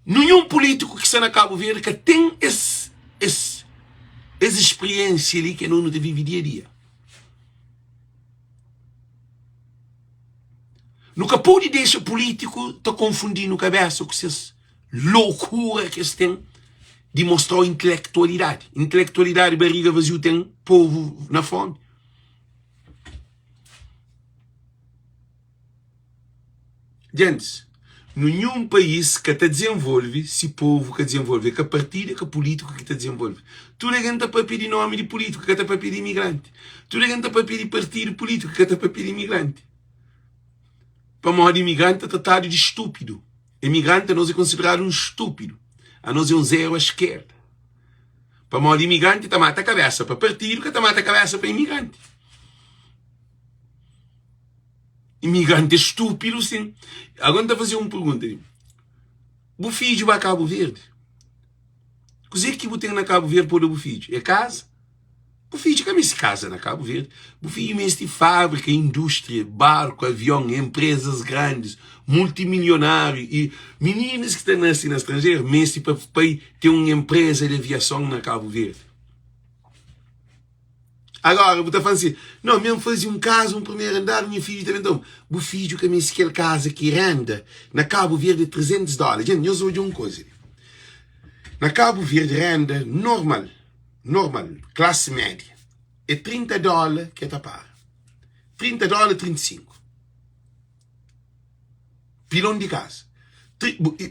Ninhun pulítiku ki sta na Kabu Verdi ka ten es es es spriensia li ki no nu ta vive dia a dia. Nu ka pode dexa pulítiku ta konfundi-nu kabésa ku ses lokura ki es ten di mostra-u intelektualidadi. Intelektualidadi bariga vaziu ten povu na fómi. Gentis, ninhun país ka ta dizenvolve si povu ka dizenvolve. É ka partidu, é ka pulítiku ki ta dizenvolve. Tudu algen ta papia di nómi di pulítiku, ka ta papia di imigranti. Tudu algen ta papia di partidu pulítiku, ka ta papia di imigranti. Pamodi imigranti ta tratadu di stúpidu. Imigranti anos é konsideradu un stúpidu. Anos é un zeru a skerda. Pamodi imigranti ta mata kabésa pa partidu, ka ta mata kabésa pa imigranti. Imigranti é stúpidu sim. Agora N ta faze un pergunta li. Bu fidju ba Kabu Verdi? Kuzê ki bu ten na Kabu Verdi pa bu da bu fidju? É kaza? Bu fidju ka meste kaza na Kabu Verdi. Bu fidju meste fábrika, indústria, barku, avion, enprezas grandis, multimilionáriu i mininus ki ta nase na stranjeru meste pa pai ten un enpreza di aviason na Kabu Verdi. Agora bu ta fla si, Não, mi N faze un kaza, un primeru andar, nha fidju ta ben toma. Bu fidju ka meste kel kaza ki renda na Kabu Verdi é 300 dóla. Djenti, nhos odja un koza li. Na Kabu Verdi renda normal, normal, klasi média, é 30 dóla ki el ta paga. 30 dóla, 35. Pilon di kaza.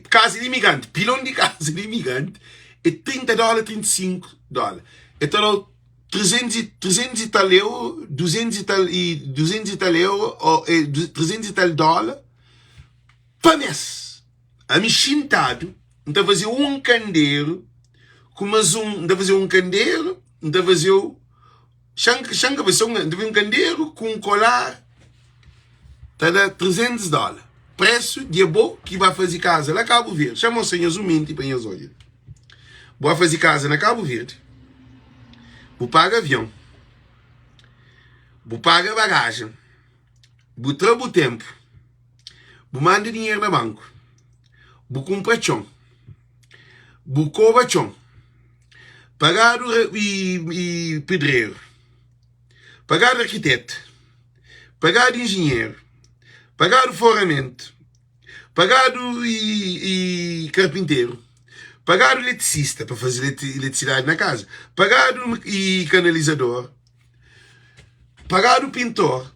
Kaza di imigranti, pilon di kaza di imigranti é 30 dóla, 35 dóla. El ta da-u 300 e, 300 e tal euro, 200 e tal, e 200 e tal euro, ou, é, 300 e tal dóla pa mês. Ami xintadu, N ta faze un kanderu ku mas un, N ta faze un kanderu, N ta faze-u Xan xan ka faze un, N ta faze un kanderu ku un kolar ta da 300 dóla. Presu di abo ki ba faze kaza la Kabu Verdi. Xa mostra nhos un minti pa nhos odja li. Bu ba faze kaza na Kabu Verdi, bu paga avion, bu paga bagajen, bu tra bu tenpu, bu manda dinheru na banku, bu kunpra txon, bu koba txon, pagadu i pedreru, pagadu arkitetu, pagadu injinheru, pagadu foramentu, pagadu i karpinteru, pagadu eletisista pa faze eletrisidadi na kaza, pagadu i kanalizador, Pagadu pintor,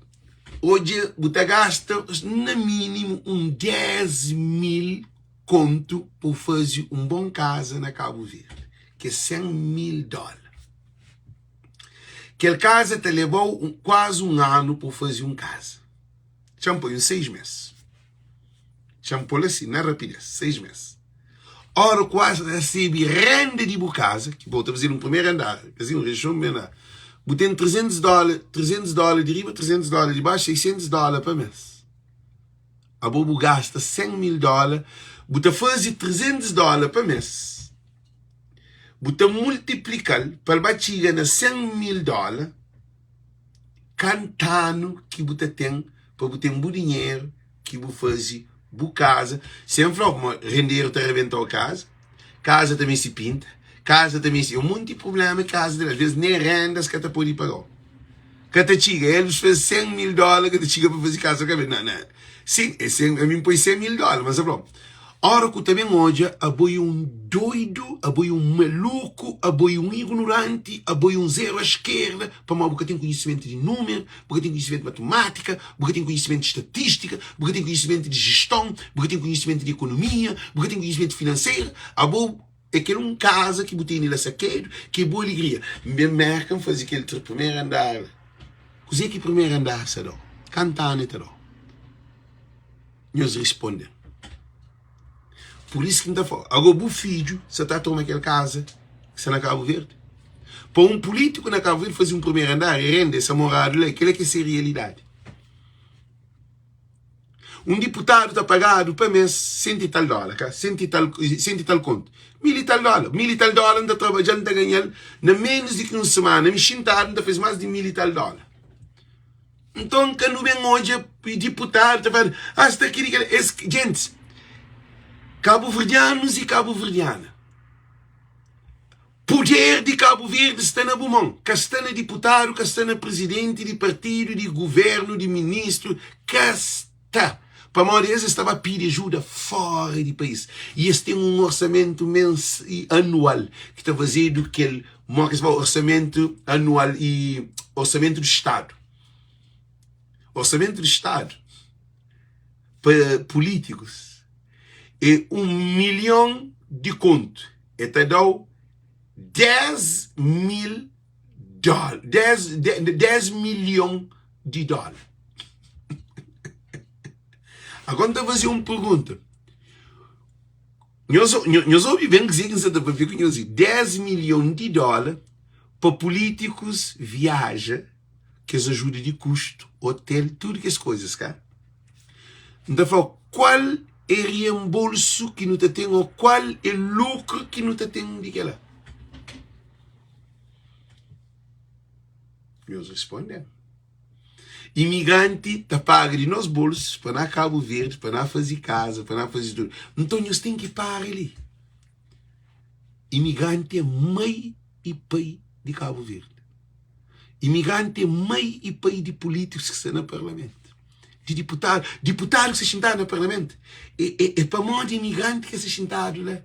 odja bu ta gasta na minimu un 10 mil kontu pa bu faze un bon kaza na Kabu Verdi, ki é 100 mil dóla. Kel kaza ta leba-u kuazi un anu pa bu faze un kaza. Txa-m poi un 6 mês. Txa-m pô-l asi, na rapidez, 6 mês. Ora ku as rasebe renda di bu kaza, ki bo ta faze un primeru andar, kasi un rexon primeru andar, bu ten 300 dóla, 300 dóla di riba, 300 dóla di baxu, 600 dóla pa mês. Abo bu gasta 100 mil dóla, bu ta faze 300 dóla pa mês, bu ta multiplika-l pa el ba txiga na 100 mil dóla, Kantanu ki bu ta ten pa bu ten bu dinheru ki bu faze bu kaza sen fla ma renderu ta rebenta-u kaza, kaza ta meste pinta, kaza ta meste un monti prubléma kaza ta alvês nen renda es ka ta pode paga-u ka ta txiga Elvis fla 100 mil dóla ka ta txiga pa faze kaza ka ben na sin é 100 ami N poi 100 mil dóla ma N sta fla-u Ora ku ta ben odja abo e un doidu, abo e un maluku, abo e un ignoranti, abo e un zeru a skerda, pamodi bu ka ten konhisimentu di numeru, bu ka ten konhisimentu di matimátika, bu ka ten konhisimentu di statistika, bu ka ten konhisimentu di jeston, bu ka ten konhisimentu di ekonomia, bu ka ten konhisimentu finanseru, abo e kel un kaza ki bu tene la sakedu, ki e bu alegria. N ben Merka N faze kel primeru andar la. Kuzê ki primeru andar sa da-u? Kantu anu e ta da-u? Nhos risponde-m. Pur isu ki N ta fla-u, ago bu fidju sa ta toma kel kaza ki sta na Kabu Verdi? Pa un pulítiku na Kabu Verdi faze un primeru andar i renda es moradu la, kel-la ki é se rialidadi. Un diputadu ta pagadu pa mês sentu i tal dóla, ka? Sentu i tal, sentu i tal kontu. Mil i tal dóla. Mil i tal dóla N ta trabadja-l, N ta ganha-l na ménus di ki un simana. Mi xintadu N ta faze más di mil i tal dóla. Nton ka nu ben odja diputadu ta fala ah sta kili kila es gentis kabuverdianus i kabuverdiana puder di Kabu Verdi sta na bu mon ka sta na diputadu ka sta na prizidenti di partidu di guvernu di ministru ka sta pamodi es es ta ba pidi ajuda fora di país i es ten un orsamentu mens anual ki ta fazedu kel Mo kes fla orsamentu anual i orsamentu di stadu. Orsamentu di stadu pa pulitikus e un milhon di kontu. E ta da-u 10 mil dóla, 10, 10 milhon di dóla. Agora N ta faze un pergunta. Nhos, nhos obi ben kuzê ki N sta ta papia ku nhos li. 10 milhon di dóla pa pulítikus viaja, kes ajuda di kustu, otel, tudu kes koizas, ka? N ta fla-u, kual é rienbolsu ki nu ta ten ô kual é lukru ki nu ta ten di kel-la? Nhos responde-m. Imigranti ta paga di nos bolsu pa na Kabu Verdi, pa na faze kaza, pa na faze tudu. Nton nhos ten ki para li. Imigranti é mai i pai di Kabu Verdi. Imigranti é mai i pai di pulítikus ki sta na parlamentu, di diputadu. Diputadu ki sta xintadu na parlamentu é, é, é pamodi imigranti ki sta xintadu la.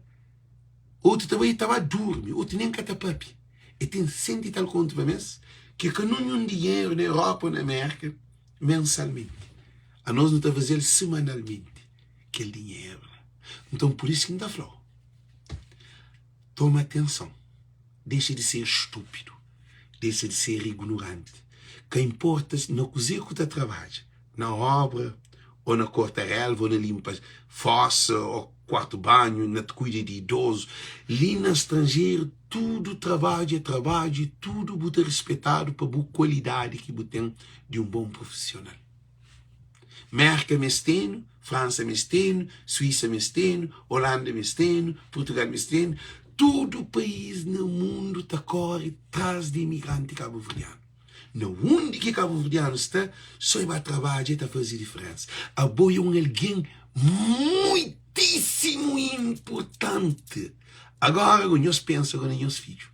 Otu ta bai ta ba durmi, otu nen ka ta papia. E ten senti tal kontu pa mes ki ka ninhun dinheru na Europa ou na Merka mensalmenti. Anos nu ta fazel semanalmenti kel dinheru la. Nton pur isu ki N ta flau, toma atenson, dexa di ser stúpidu, dexa di ser ignoranti. Ka inporta na kuzê ku ta trabadja, na obra ô na korta relva ô na limpa fosa ô kuartu banhu, na kuida di idozu. Li na stranjeru tudu trabadju é trabadju i tudu bu ta rispetadu pa bu kualidadi ki bu ten di un bon prufisional. Merka meste-nu, Fransa meste-nu, Suísa meste-nu, Olanda meste-nu, Purtugal meste-nu, tudu país na mundu ta kóre tras di imigranti kabuverdianu. Na undi ki kabuverdianu sta, so e ba trabadja e ta faze diferensa. Abo e un algen muitisimu inpurtanti. Agora go nhos pensa go na nhos fidju.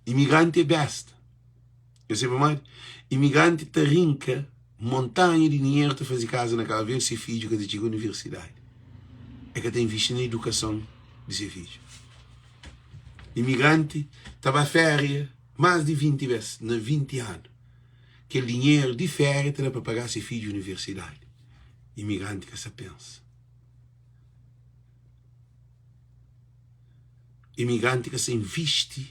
Imigranti é besta. Nhos sabe pamodi? Imigranti ta rinka montanha di dinheru ta faze kaza na Kabu Verdi, se fidju ka ta txiga universidadi. E ka ta invisti na idukason di se fidju. Imigranti ta ba féria más di 20 bes na 20 anu. Kel dinheru di féria ta da pa paga se fidju universidadi. Imigranti ka sa pensa. Imigranti ka sa invisti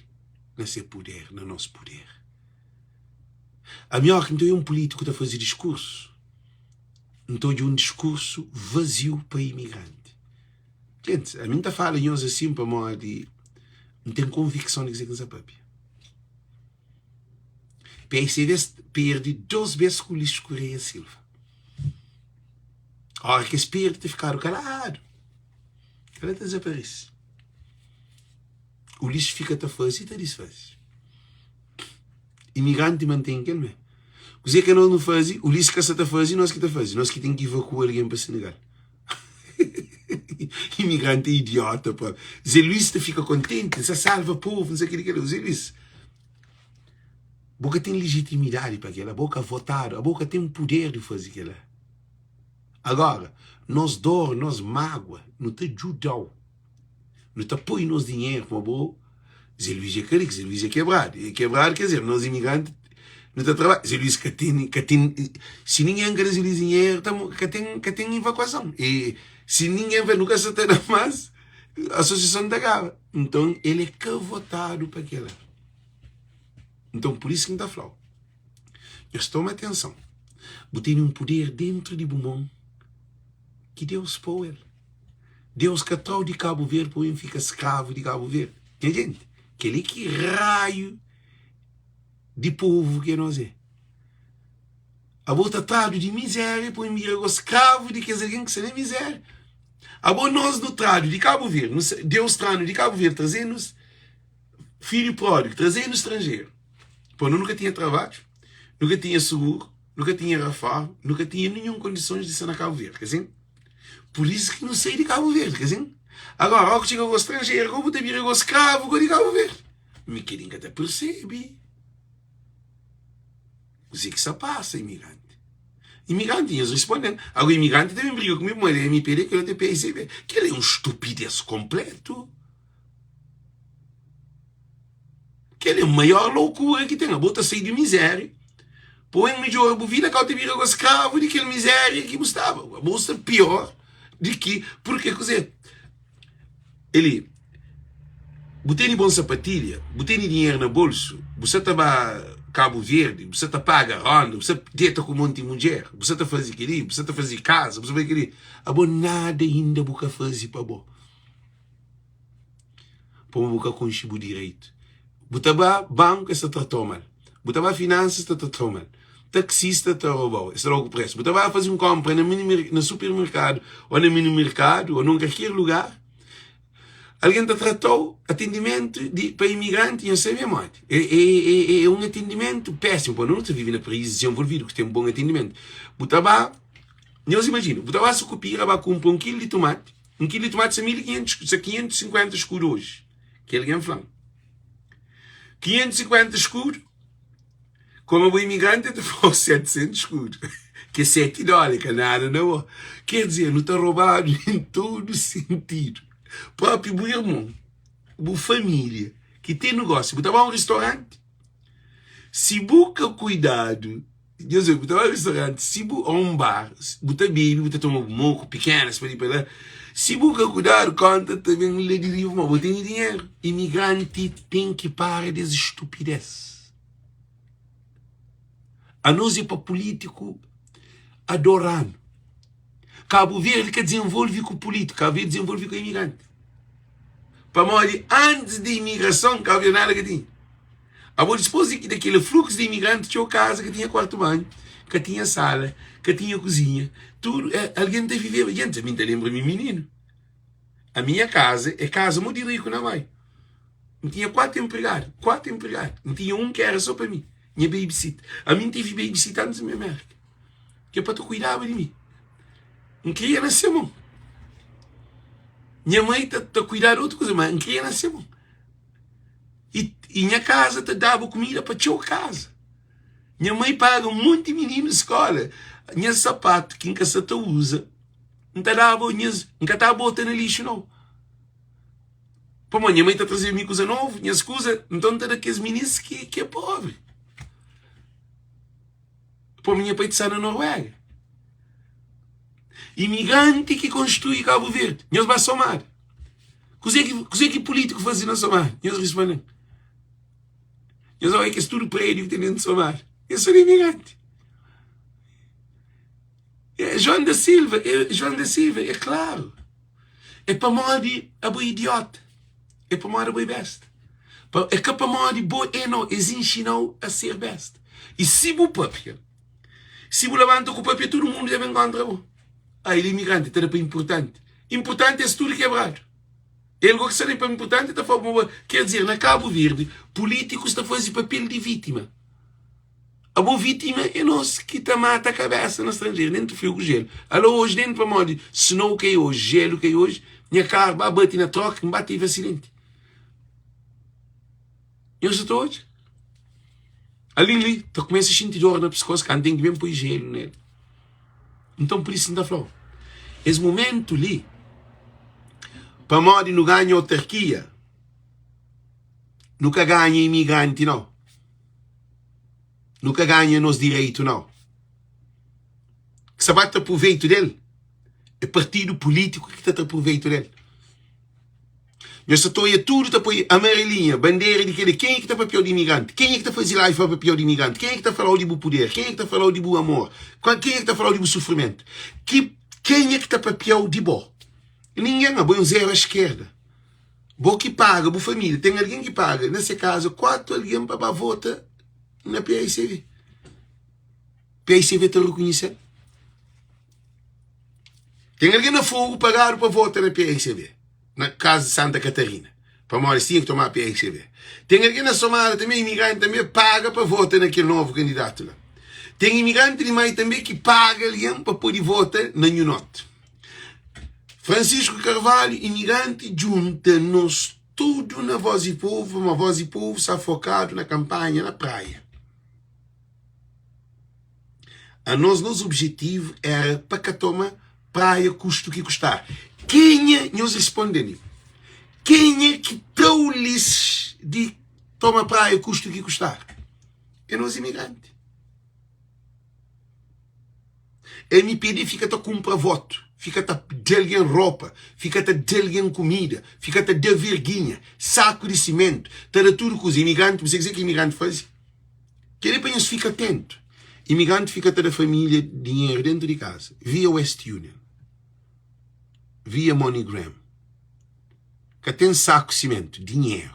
na se puder, na nos puder. Ami óki N ta obi un pulítiku ta faze diskursu, N ta odja un diskursu vaziu pa imigranti. Gentis, ami N ta fala nhos asin pamodi N ten konvikson di kuzê ki N sa papia. PSDB perde dos bes ku Ulisses Correia Silva. Óra ki es perde ta fikadu kaladu, kala ta dizaparese. Ulisses fika ta faze i ta disfaze. Imigranti mantém kel mé. Kuzê ki nos nu faze, Ulisses ka sa ta faze, nos ki ta faze. Nos ki ten ki evakua algen pa Senegal. Imigranti é idiota pá. Zé Luís ta fika kontenti, sa salva povu, nsa keli keli. Zé Luís, bo ka ten legitimidadi pa kela, bo ka votadu, abo ka ten puder di faze kela. Agora, nos dor, nos mágua, nu ta djudau. Nu ta poi nos dinheru pa bo. Zé Luís é ka rik, Zé Luís é kebradu. É kebradu quer dizer, nos imigranti nu ta trabadja. Zé Luís ka ten, ka ten, si ningen ka da Zé Luís dinheru, ta, ka ten, ka ten evakuason. E si ningen fla nu ka sa ta da mas, asosiason ta kaba. Nton el é ka votadu pa kela. Nton pur isu ki N ta fla-u, nhos toma atenson, bu tene un puder dentru di bu mon ki Deus pô-u el. Deus ka trau di Kabu Verdi pa bu ben fika skravu di Kabu Verdi. Nha jenti, kel-li ki raiu di povu ki nos é. Abo ta tradu di mizéria pa bu ben bira go skravu di kes algen ki sta na mizéria. Abo nos nu tradu di Kabu Verdi, Deus tra-nu di Kabu Verdi, traze-nu filhu pródigu, traze-nu stranjeru. Pa nu nu ka tinha trabadju, nu ka tinha suguru, nu ka tinha reforma, nu ka tinha ninhun kondisons di sta na Kabu Verdi, ka sin? Pur isu ki nu sai di Kabu Verdi, ka sin? Agora, ó ku txiga go stranjeru, go bu ta bira go skravu go di Kabu Verdi. Mi kel-li N ka ta persebe. Kuzê ki sta pasa, imigranti? Imigranti, nhos responde-m. Agora, imigranti ta ben briga ku mi pamodi é MPD, kel otu é PSDB. Kel-li é un stupidez konplétu. Kel-li é maior loukura ki ten. Abo ta sai di mizéria pa bu midjora bu vida, kau ta bira go skravu di kel mizéria ki bu staba. Abo sta pior di ki, purke kuzê? Eli, bu tene bon sapatilha, bu tene dinheru na bolsu, bu sa ta ba Kabu Verdi, bu sa ta paga ronda, bu sa deta ku monti mudjer, bu sa ta faze kel-li, bu sa ta faze kaza, bu sa faze kel-li. Abo nada inda bu ka faze pa bo. Pamodi bu ka konxe bu direitu. Bu ta ba banku es ta tratau mal, bu ta ba finansas es ta tratau mal, taksista ta robau, es ta dau ku presu. Bu ta ba faze un konpra na mini na supermerkadu ô na mini merkadu ô na un kalker lugar. Algen ta trata-u atendimentu di pa imigranti nhos sabe modi é, é, é, é un atendimentu pésimu pa nu ta vive na país desenvolvidu ki ten bon atendimentu bu ta ba nhos imajina bu ta ba Sukupira ba kunpra un kilu di tumati un kilu di tumati sta 1500 sta 550 skudu oji ki algen fla-m 550 skudu Como bo imigrante ta fala 700 escudo, que é 7 dólar, ka nada na bo. Quer dizer, nu ta robadu em todo sentido. Próprio bu irmon, bu família, ki tem negócio, bu ta ba um restaurante, si bu ka cuidado, Deus bu ta ba um restaurante, si bu, ou um bar, bu ta bebe, bu ta toma bu moco, pequenas, pa li pa lá, si bu ka cuidado, conta ta bem lá di riba, ma bu tene dinheiro. Imigrante tem ki para des estupidez. Anos é pa pulítiku adora-nu. Kabu Verdi ka dizenvolve ku pulítiku, Kabu Verdi dizenvolve ku imigranti. Pamodi antis di imigrason, Kabu Verdi nada ka tinha. Abo dispôs di kel fluksu di imigranti, txeu kaza ka tinha kuartu banhu, ka tinha sala, ka tinha kuzinha, tudu algen ta viveba. Djenti, ami N ta lenbra mi mininu, a minha kaza é kaza modi riku na mai. N tinha 4 enpregadu, 4 enpregadu. N tinha un ki éra sô pa mi, nha babysitter. Ami N tevi babysitter antis di mi Amérika, ki é pa ta kuidaba di mi. N kria na se mon. Nha mai ta, ta kuidaba di otu kuza, má N kria na se mon. I, i nha kaza ta daba kumida pa txeu kaza. Nha mai paga un monti mininu skóla. Nha sapatu ki N ka sa ta uza, N ta daba nhas, N ka ta bota na lixu nau. Pamodi nha mai ta traze mi kuza novu, nhas kuza, nton N ta da kes minis ki, ki é pobri. Pamodi nha pai ta sta na Noruega. Imigranti ki konstrui Kabu Verdi. Nhos ba Somada. Kuzê ki, kuzê ki pulítiku faze na Somada? Nhos responde-m. Nhos odja kes tudu prédiu ki ten dentu Somada. Es sô di imigranti. É João da Silva, é João da Silva, é klaru. É pamodi abo é idiota. É pamodi abo é besta. É ka pamodi bo é no, es inxinau a ser besta. E si bu papia, si bu labanta ku papia, tudu mundu ta ben kontra bo. Ah, el é imigranti, ta da pa importanti. Importanti es tudu kebradu. El go ki sta da pa importanti ta fla ma bo, ker dizer, na Kabu Verdi, pulitikus ta faze papel di vitima. Abo vítima é nos ki ta mata kabesa na stranjeru dentu friu ku jelu Ala oji dentu pamodi snow kai oji jelu kai oji nha karu ba bati na troka N ba tevi asidenti Nhos sa ta odja Ali li ta kumesa xinti dor na piskos kantu ten ki ben poi jelu nel Nton pur isu N ta fla-u es mumentu li pamodi nu ganha otarkia nu ka ganha imigranti nau. Nu ka ganha nos direitu nau. Ki sa ba tra proveitu del é partidu pulítiku ki ta tra proveitu del. Nhos ta toia tudu ta poi amarelinha, bandera di keli. Kenha ki ta papiau di imigranti? Kenha ki ta fazi live pa papiau di imigranti? Kenha ki ta falau di bu puder? Kenha ki ta falau di bu amor? Kenha ki ta falau di bu sufrimentu? Ki kenha ki ta papiau di bo? Ningen. Abo é un zeru a eskerda. Bo ki paga bu família. Ten algen ki paga na se kaza 4 algen pa ba vota na PAICV. PAICV ta rekonhise-l? Ten algen na Fogo pagadu pa vota na PAICV, na kazu di Santa Katarina, pamodi es tinha ki toma PAICV. Ten algen na Somada tanbe, imigranti tanbe, paga pa vota na kel novu kandidatu la. Ten imigranti di Mai tanbe ki paga algen pa pode vota na Nhu Norti. Francisco Carvalho imigranti djunta nos tudu na Voz di Povo ma Voz di Povo sta focadu na campanha na Praia. Anos nos objetivo era pa ka toma Praia custo ki custar. Kenha, nhos responde-me, kenha ki trau lis di toma Praia custo ki custar? É nos imigranti. MPD fika ta kunpra votu, fika ta da algen ropa, fika ta da algen kumida, fika ta da verginha, saku di simentu, ta da tudu kuza. Imigranti, bu sabe kuzê ki imigranti faze? Kel-li pa nhos fika atentu. Imigranti fika ta da família dinheru déntu di kaza, via West Union, via MoneyGram. Ka ten saku simentu, dinheru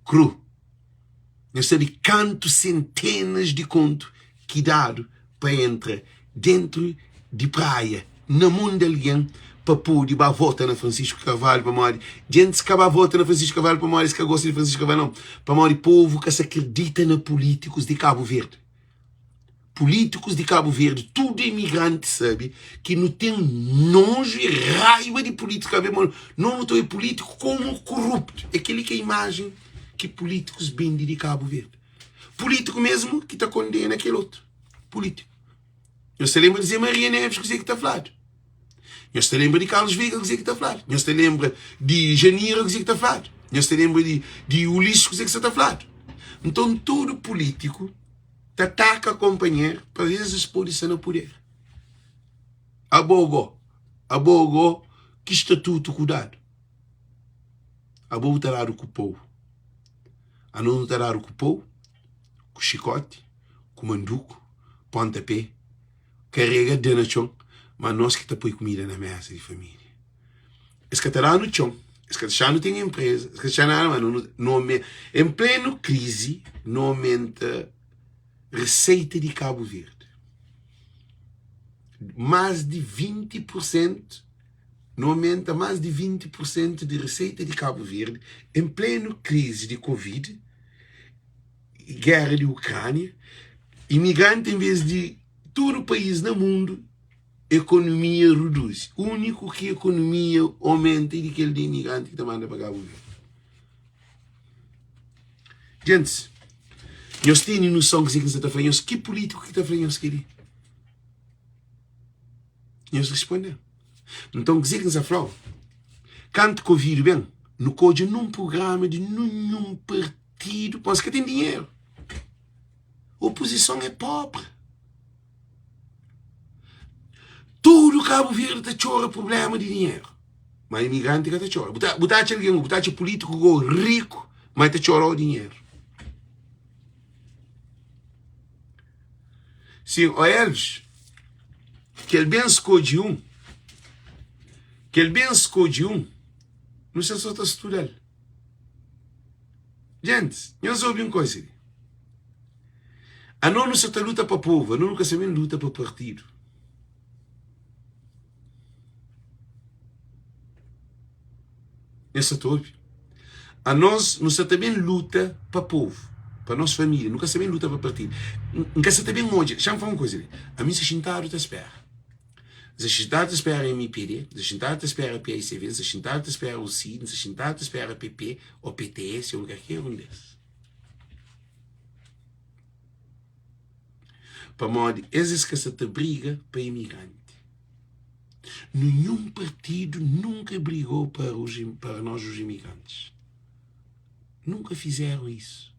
kru. Nhos sabe kantu sentenas di kontu ki dadu pa entra dentru di praia na mon di algen. pa pode ba vota na Francisco Carvalho pamodi djentis ka ba vota na Francisco Carvalho pamodi es ka gosta di Francisco Carvalho não, pamodi povu ka sa kridita na pulítikus di Kabu Verdi. Pulítikus di Kabu Verdi, tudu imigranti sabe ki nu ten noju i raiba di pulítikus Kabu Verdi, pamodi nos nu ta obi pulítiku komu kuruptu. É kel-li ki é imajen ki pulítikus bende di Kabu Verdi. Pulítiku mesmu ki ta kondena kel otu pulítiku. Nhos ta lenbra di Zé Maria Neves kuzê ki ta fladu? Nhos ta lenbra di Carlos Veiga kuzê ki ta fladu? Nhos ta lenbra di Janira kuzê ki ta fladu? Nhos ta lenbra di, di Ulisses kuzê ki sa ta fladu? Nton tudu pulítiku ta ataka konpanheru pa es es pode sta na puder. Abo go, abo go ki statutu ku dadu? Abo bu ta dadu ku pou. Anos nu ta dadu ku pou, ku xikoti, ku manduku, ponta pé, karega da na txon, ma nos ki ta poi kumida na mesa di família. Es ka ta da-nu txon, es ka ta dexa-nu ten enpreza, es ka ta dexa-nu nada, ma nu, nu en plenu krizi, nu aumenta reseita di Kabu Verdi más di 20 pur sentu, nu aumenta más di 20 pur sentu di reseita di Kabu Verdi en plenu krizi di Covid. Géra di Ukránia, imigranti envês di tudu país na mundu, ekonomia reduzi. Úniku ki ekonomia omenta é di kel di imigranti ki ta manda pa Kabu Verdi. Gentis, nhos tene noson kuzê ki N sta ta fla nhos? Ki pulítiku ki ta fla nhos kel-li? Nhos responde-m. Nton, kuzê ki N sta fla-u? Kantu Covid ben, nu ka odja nun prugrama di ninhun partidu. Tidu pamodi es ka ten dinheru. Opozison é pobri. Tudu Kabu Verdi ta txora prublema di dinheru, ma imigranti ka ta txora. Bu ta, bu ta atxa algen, bu ta atxa pulítiku go riku, ma el ta txora o dinheru. Sin, o Elvis, kel ben skodje un, kel ben skodje un, nu sta so ta studa-l. Gentis, nhos obi un koisa li. Anos nu sa ta luta pa povu, anos nu ka sa ben luta pa partidu. Nhos sa ta obi? Anos nu sa ta ben luta pa povu, pa nos família, nu ka sa ben luta pa partidu. N ka sa ta ben odja, xa-m fla un koisa li, ami sa xintadu ta spera. Nsa xintadu ta spera mpd, nsa xintadu ta spera paicv, nsa xintadu ta spera ucid, nsa xintadu ta spera pp o pts o kalker un des. Pamodi es es ka sa ta briga pa imigranti. Ninhun partidu nunka brigou para os para nós os imigrantes. Nunka fizeram isso.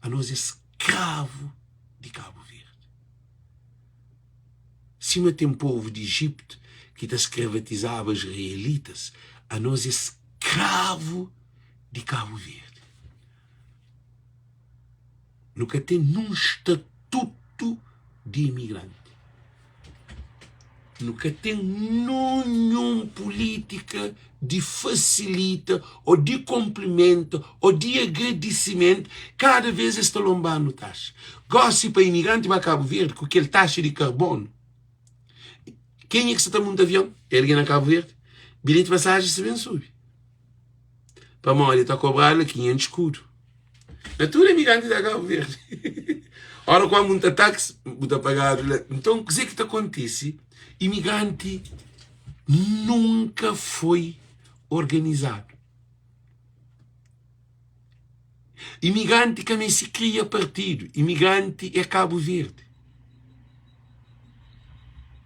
Anos é skravu di Kabu Verdi. Sima ten povu di Ijiptu ki ta skravatizaba israelitas, anos é skravu di Kabu Verdi. Nu ka ten nun statutu di imigranti. Nu ka ten ninhun pulítika di fasilita ô di konplimenta ô di agradisimentu kada vês es ta lonba-nu taxa. Gósi pa imigranti ba Kabu Verdi ku kel taxa di karbonu, kenha ki sa ta munta avion? É algen na Kabu Verdi? Bilheti pasajen sa ben subi pamodi ta kobradu la 500 skudu. Na tudu imigranti da Kabu Verdi. Ora ku munta taxi, bu ta pagadu la. Nton, kuzê ki ta kontise? Imigranti nunka foi organizadu. Imigranti ka meste kria partidu. Imigranti é Kabu Verdi.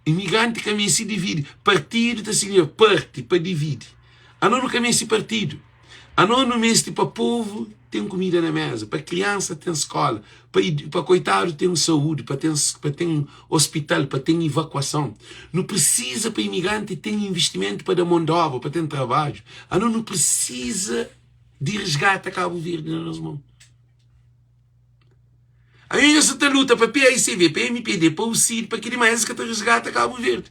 Imigranti ka meste dividi. Partidu ta signifika parti, pa dividi. Anos nu ka meste partidu. Anos nu meste pa povu ten kumida na meza, pa kriansa ten skola, pa pa koitadu ten saúdi, pa ten pa ten ospital, pa ten ivakuason. Nu prisiza pa imigranti ten investimentu pa da mon di obra, pa ten trabadju. Anos nu prisiza di resgata Kabu Verdi na nos mon. Ainda sa ta luta pa PAICV, pa MPD, pa UCID, pa kili, ma es ka ta resgata Kabu Verdi.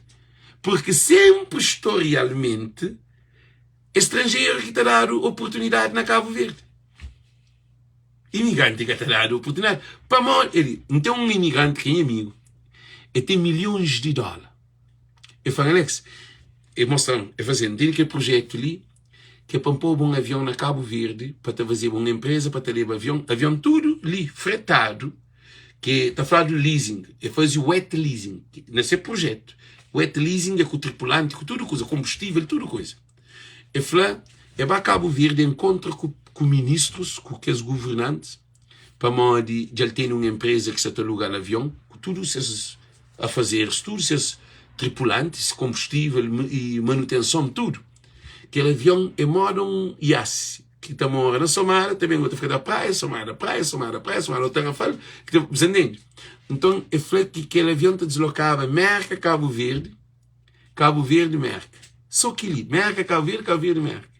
Porque sempre historialmente estrangeiro ki ta dadu oportunidade na Kabu Verdi. Imigrante ka ta dadu oportunidade. Pamodi, ele, N ten un imigrante ki é nha amigu, el ten milhões di dólar. El fla-m, Alex, el mostra-m, el fla sin, N tene kel prujétu li ki é pa N poba un avion na Kabu Verdi pa ta fazeba un enpreza pa ta leba avion, avion tudu li fretadu, ki ta fladu leasing, el faze wet leasing na se prujétu. Wet leasing é ku tripulanti, ku tudu kuza, konbustível, tudu kuza. El fla, el ba Kabu Verdi, el nkontra ku ku ministrus, ku kes governantis, pamodi dja el tene un enpreza ki sa ta aluga-l avion ku tudu ses afazeris, tudu ses tripulantis, konbustível i manutenson, tudu. Kel avion é moda un iasi ki ta mora na Somada, ta ben ta fika da praia, Somada, praia, Somada, praia, Somada, ô Tarrafal, ki ta, bu sa ntende? Nton, el fla ki kel avion ta dislokaba Mérka, Kabu Verdi, Kabu Verdi, Mérka. Sô kel-li, Mérka, Kabu Verdi, Kabu Verdi, Mérka.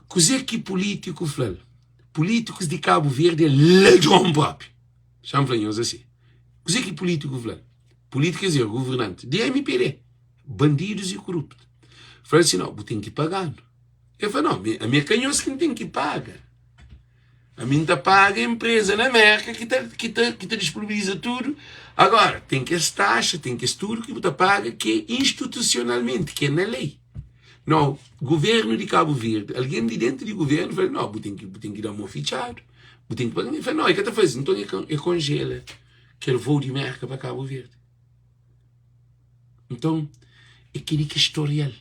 Kuzê ki pulítiku fla-l? Pulítikus di Kabu Verdi é ladron própi. Xa-m fla nhos asi. Kuzê ki pulítiku fla-l? Pulítiku quer dizer governanti di MPD, bandidus i kuruptu. Fla-l si, no, bu ten ki paga-nu. El fla, no, ami é ka nhos ki N ten ki paga. Ami N ta paga enpreza na Mérka ki ta, ki ta, ki ta disponibiliza tudu. Agora, ten kes taxa, ten kes tudu ki bu ta paga ki é institusionalmenti, ki é na lei. No, guvernu di Kabu Verdi, algen di dentu di guvernu fla, no, bu ten ki, bu ten ki da mo fitxadu, bu ten ki paga. El fla, no, el ka ta faze. Nton, el konjela kel voo di Mérka pa Kabu Verdi. Nton, é kel-li ki é storial.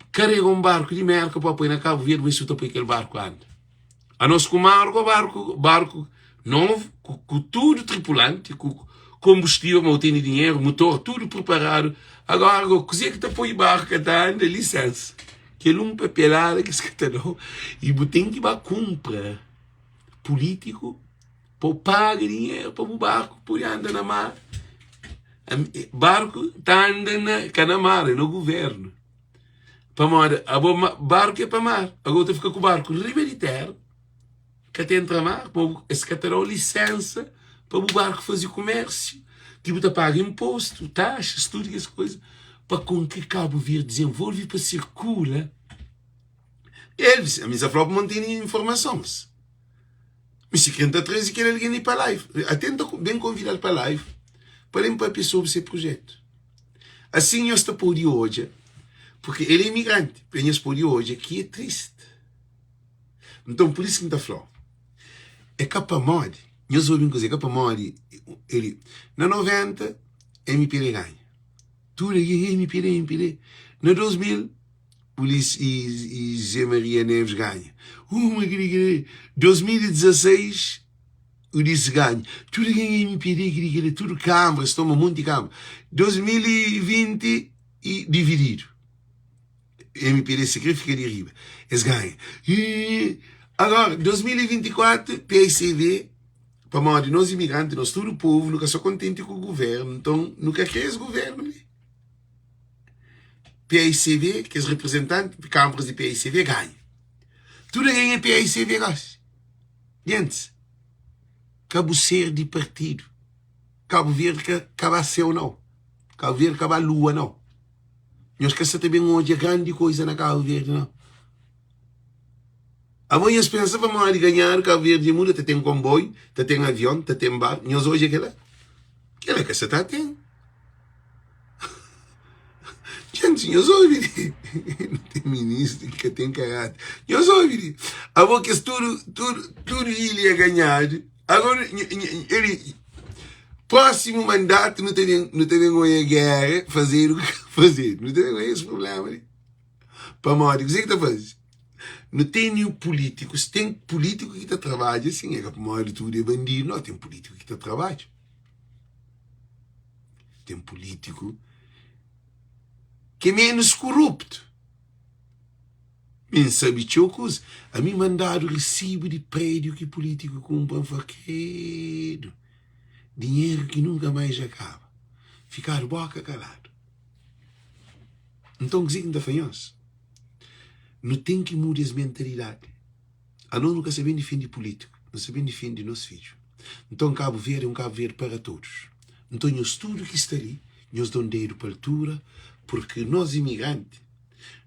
Karega un barku di Mérka pa poi na Kabu Verdi, ma su ta poi kel barku anda. Anos ku margo barku, barku novu, ku, ku tudu tripulanti, ku kombustível, ma u tene dinheru, mutor, tudu preparadu. Agora, go, kuzê ki ta poi barku ka ta anda? Lisensa. Kel un papelada ki es ka ta da-u i bu ten ki ba kunpra pulítiku pa bu paga dinheru pa bu barku pode anda na mar. Barku ta anda na, ka na mar, é na guvernu. Pamodi abo barku é pa mar, agora bu ta fika ku barku riba di tera, ka ta entra mar, pa es ka ta dau lisensa pa bu barku faze kumérsiu, ki bu ta paga inpostu, taxas, tudu kes kuza, pa kon ki Kabu Verdi dizenvolve pa sirkula. Elvis, ami sa flau pa mantene informasons. Mi si kre N ta traze kel algen li pa live, ate N ta ben konvidal pa live pa el papia sobri se projetu. Asin nhos ta pode odja, purki el é imigranti, pa nhos pode odja ki é tristi. Nton, pur isu ki N ta fla-u, é ka pamodi, nhos obi un kuza, é ka pamodi el, na 90, MPD ganha, tudu algen, MPD, MPD, na 2000, Ulisses i José Maria Neves ganha, uma, kili, kili, 2016, Ulisses ganha, tudu algen, MPD, kili, kili, tudu kambra, es toma monti kambra, 2020, i divididu, MPD si kre fika di riba, es ganha, i agora, 2024, PICV, pamodi nos imigranti, nos tudu povu, nu ka sta kontenti ku guvernu, nton nu ka kre es guvernu li. PICV, kes reprezentanti di kanbras di PICV ganha. Tudu algen é PICV gosi. Gentis, ka bu ser di partidu. Kabu Verdi ka ka ba seu nau. Kabu Verdi ka ba lua nau. Nhos ka sa ta ben odja grandi koiza na Kabu Verdi nau. Abo nhos pensa pamodi ganhadu Kabu Verdi dja muda, ta ten konboiu, ta ten avion, ta ten barku. Nhos odja kela? Kela ka sa ta ten. Gente, nhos obi li. Não tem ministro que ka tem caráter. Nhos obi li. Abo kes tudo, tudo, tudo ilha ganhado. Agora, ele, próximo mandato não tem, não tem ganha guerra, fazer o que fazer. Não tem ganha esse problema ali. Pamodi, kuzê ki ta faze? Nu tene políticos, tem político que ta trabalha sim, é ka pamodi tudo é bandido, não, tem político que ta trabalha. Ten pulítiku ki é ménus kuruptu. Mi N sabe txeu kuza. Ami mandadu risibu di prédiu ki pulítiku kunpra, N fla, Kredu! Dinheru ki nunka más dja kaba. Fikadu bóka kaladu. Nton, kuzê ki N ta fla nhos? Nu ten ki muda es mentalidadi. Anos nu ka sa ben difende pulítiku, nu sa ben difende nos fidju. Nton Kabu Verdi é un Kabu Verdi para todos. Nton nhos tudu ki sta li, nhos da un dedu pa altura, purki nos imigranti,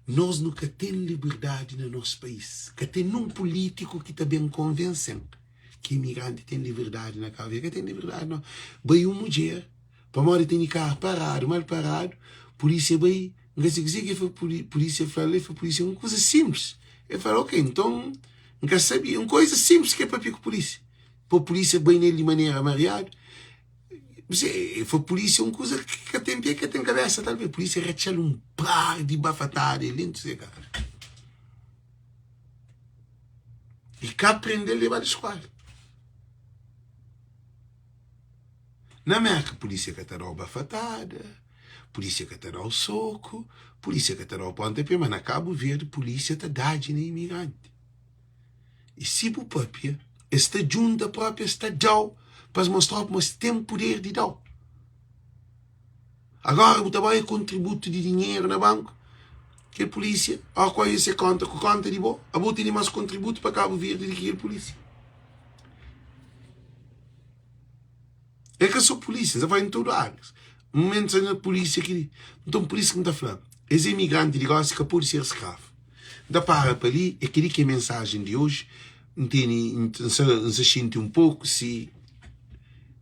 nos nu ka ten liberdadi na nos país. Ka ten nun pulítiku ki ta ben konvense-m ki imigranti ten liberdadi na Kabu Verdi. Ka ten liberdadi nau. Bai un mudjer. Pamodi tene karu paradu, mal paradu, pulísia bai, N ka si kuzê ki el fla pulísia fla-l, el fla pulísia un kuza sinplis. El fla, ok, nton N ka sabia, un kuza sinplis ki el papia ku pulísia. Pa pulísia bai nel di manera mariadu, el fla pulísia un kuza ki ka ten pé, ka ten kabésa talvês. Pulísia ratxa-l un par di bafatada el dentu se karu. E ka prende-l, el ba di skuadra. Na Merka pulísia ka ta da-u bafatada, pulísia ka ta da-u soku, pulísia ka ta da-u pontapé, ma na Kabu Verdi pulísia ta dadji na imigranti. I si bu papia, es ta djunta propi, es ta da-u pa es mostra-u ma es ten puder di da-u. Agora bu ta bai kontributu di dinheru na banku, kel pulísia, ó ku oi se konta ku konta di bo, abo tene mas kontributu pa Kabu Verdi di ki kel pulísia. É ka só pulísia, N ta fla en tudu árias. Un momentu sa na pulísia ki. Nton, pur isu ki N ta fla, es imigranti di gósi ka pode ser skravu. N ta para pa li, é kel-li ki é mensajen di oji. N tene, N sa, N sa xinti un poku si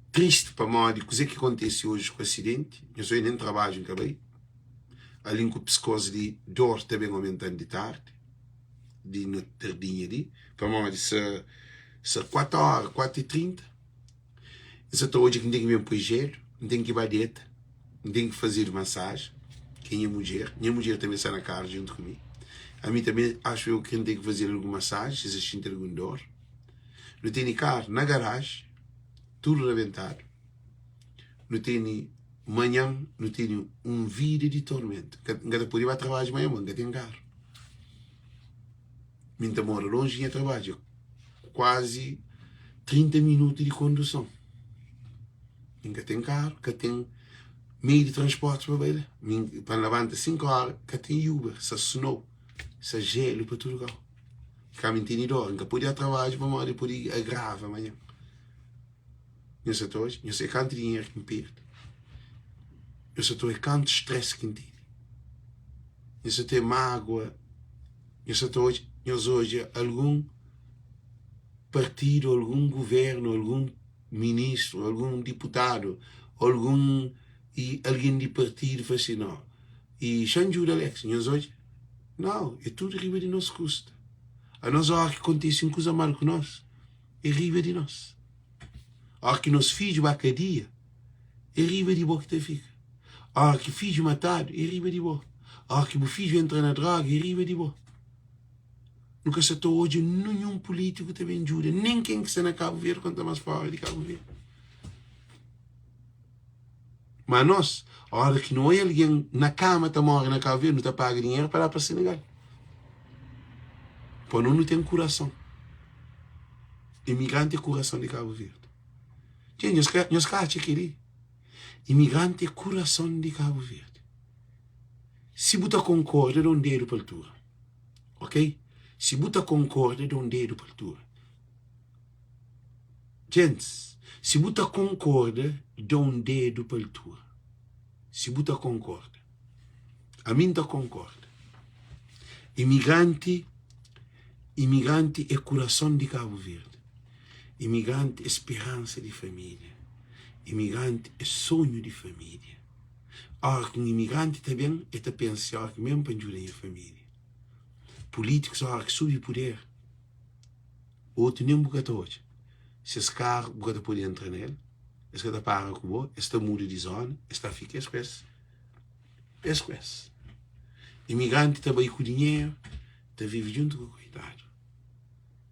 tristi pamodi kuzê ki kontese oji ku asidenti. Nha sonha nen trabadju N ka bai. Alin ku piskos di dor ta ben omenta-m di tardi, di tardinha li, pamodi sa sa kuatu óra, kuatu i 30. N sa ta odja ki N ten ki ben poi jelu, N ten ki ba deta, N ten ki fazedu masaji, ki é nha mudjer. Nha mudjer tanbe sta na karu djuntu ku mi. Ami tanbe axu eu ki N ten ki fazedu algun masaji si sa xinti algun dor. Nu tene karu na garaji, tudu rabentadu. Nu tene manhan, nu tene un vida di tormentu. N ka ta pode ba trabadju manhan, ma N ka ten karu. Mi N ta mora lonji di nha trabadju, kuazi 30 minutu di konduson. Mi N ka ten karu, ka ten meiu di transporti pa bai la. Mi pa N labanta 5 óra, ka ten Uber, sa snow, sa jelu pa tudu kau. Ka mi N tene dor, N ka pode ba trabadju pamodi pode agrava manhan. Nha sa ta odja, nha sa kantu dinheru ki N perde, nha sa ta odja kantu stress ki N tene, nha sa ta mágua. Nhos sa ta odja, nhos odja algun partidu, algun guvernu, algun ministru, algun diputadu, algun i algen di partidu fla si, no, i xa N djuda Alex, nhos odja? Nau, é tudu riba di nos kusta. Anos óra ki kontise un kuza mal ku nos, é riba di nos. Óra ki nos fidju ba kadia, é riba di bo ki ta fika. Óra ki fidju matadu, é riba di bo. Óra ki bu fidju entra na droga, é riba di bo. Nu ka sa ta odja ninhun pulítiku ta ben djuda, nen ken ki sta na Kabu Verdi, konta más fóra di Kabu Verdi. Má nos, óra ki nu odja algen na kama ta móre na Kabu Verdi, nu ta paga dinheru pa da pa Senegal. Pa nos nu ten kurason. Imigranti é kurason di Kabu Verdi. Dja nhos ka nhos ka atxa kel-li? Imigranti é kurason di Kabu Verdi. Si bu ta konkorda, da un dedu pa altura. Ok? Si bu ta konkorda, da un dedu pa altura. Gentis, si bu ta konkorda, da un dedu pa altura. Si bu ta konkorda. Ami N ta konkorda. Imigranti, imigranti é kurason di Kabu Verdi. Imigranti é speransa di família. Imigranti é sonhu di família. Óra ki un imigranti ta ben, el ta pensa si óra ki ben pa N djuda nha família. Pulítikus óra ki subi puder, otu nen bu ka ta odja. Ses karu bu ka ta pode entra na el, es ka ta para ku bo, es ta muda di zona, es ta fika es ku es. Es ku es. Imigranti ta bai ku dinheru, ta vive djuntu ku koitadu.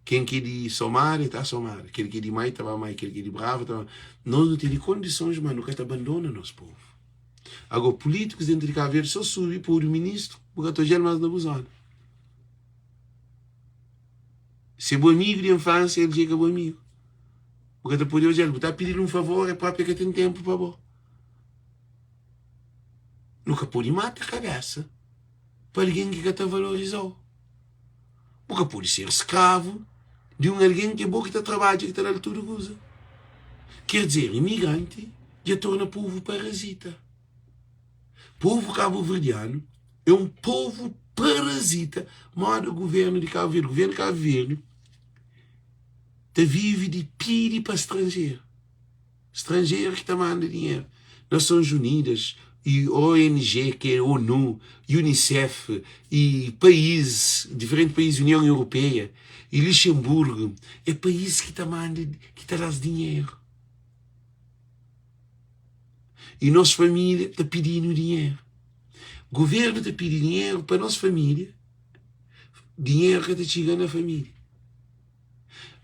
Ken ki é di Somada, ta Somada. Kel ki é di Mai, ta ba Mai. Kel ki é di Brava, ta ba. Nos nu tene kondisons, ma nu ka ta bandona nos povu. Agora, pulítikus dentu di Kabu Verdi so subi podu ministru, bu ka ta odja-l más na bu zona. Se bu amigu di infansia, el dja é ka bu amigu. Bu ka ta pode odja-l. Bu ta pidi-l un favor, el propi ka ten tenpu pa bo. Nu ka pode mata kabésa pa algen ki ka ta valoriza-u. Bu ka pode ser skravu di un algen ki é bo ki ta trabadja, ki ta da-l tudu kuza. Ker dizer, imigranti dja torna povu parazita. Povu kabuverdianu é un povu parazita moda guvernu di Kabu Verdi. Guvernu di Kabu Verdi ta vive di pidi pa stranjeru. Stranjeru ki ta manda dinheru. Nasões Unidas i ONG ki é ONU, Unicef i país, diferenti país União Europeia i Luxemburgo é país ki ta manda ki ta da-s dinheru. I nos família ta pidi-nu dinheru. Governu ta pidi dinheru pa nos família, dinheru ka ta txiga na família.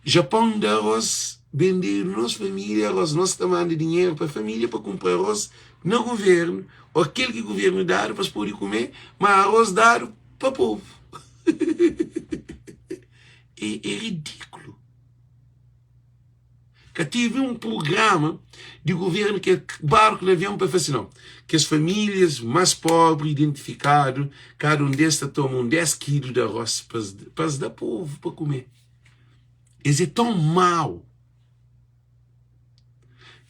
Japão da arroz bendedu nos família arroz nos ta manda dinheru pa família pa kunpra arroz na governu ô kel ki governu dadu pa es pode kume ma arroz dadu pa povu é, é ridíkulu. Ka tevi un prugrama di governu ki é barku na avion pa fla si nau kes famílias más pobri identifikadu kada un des ta toma un 10 kilu di arroz pa es da povu pa kume. Es é tão mau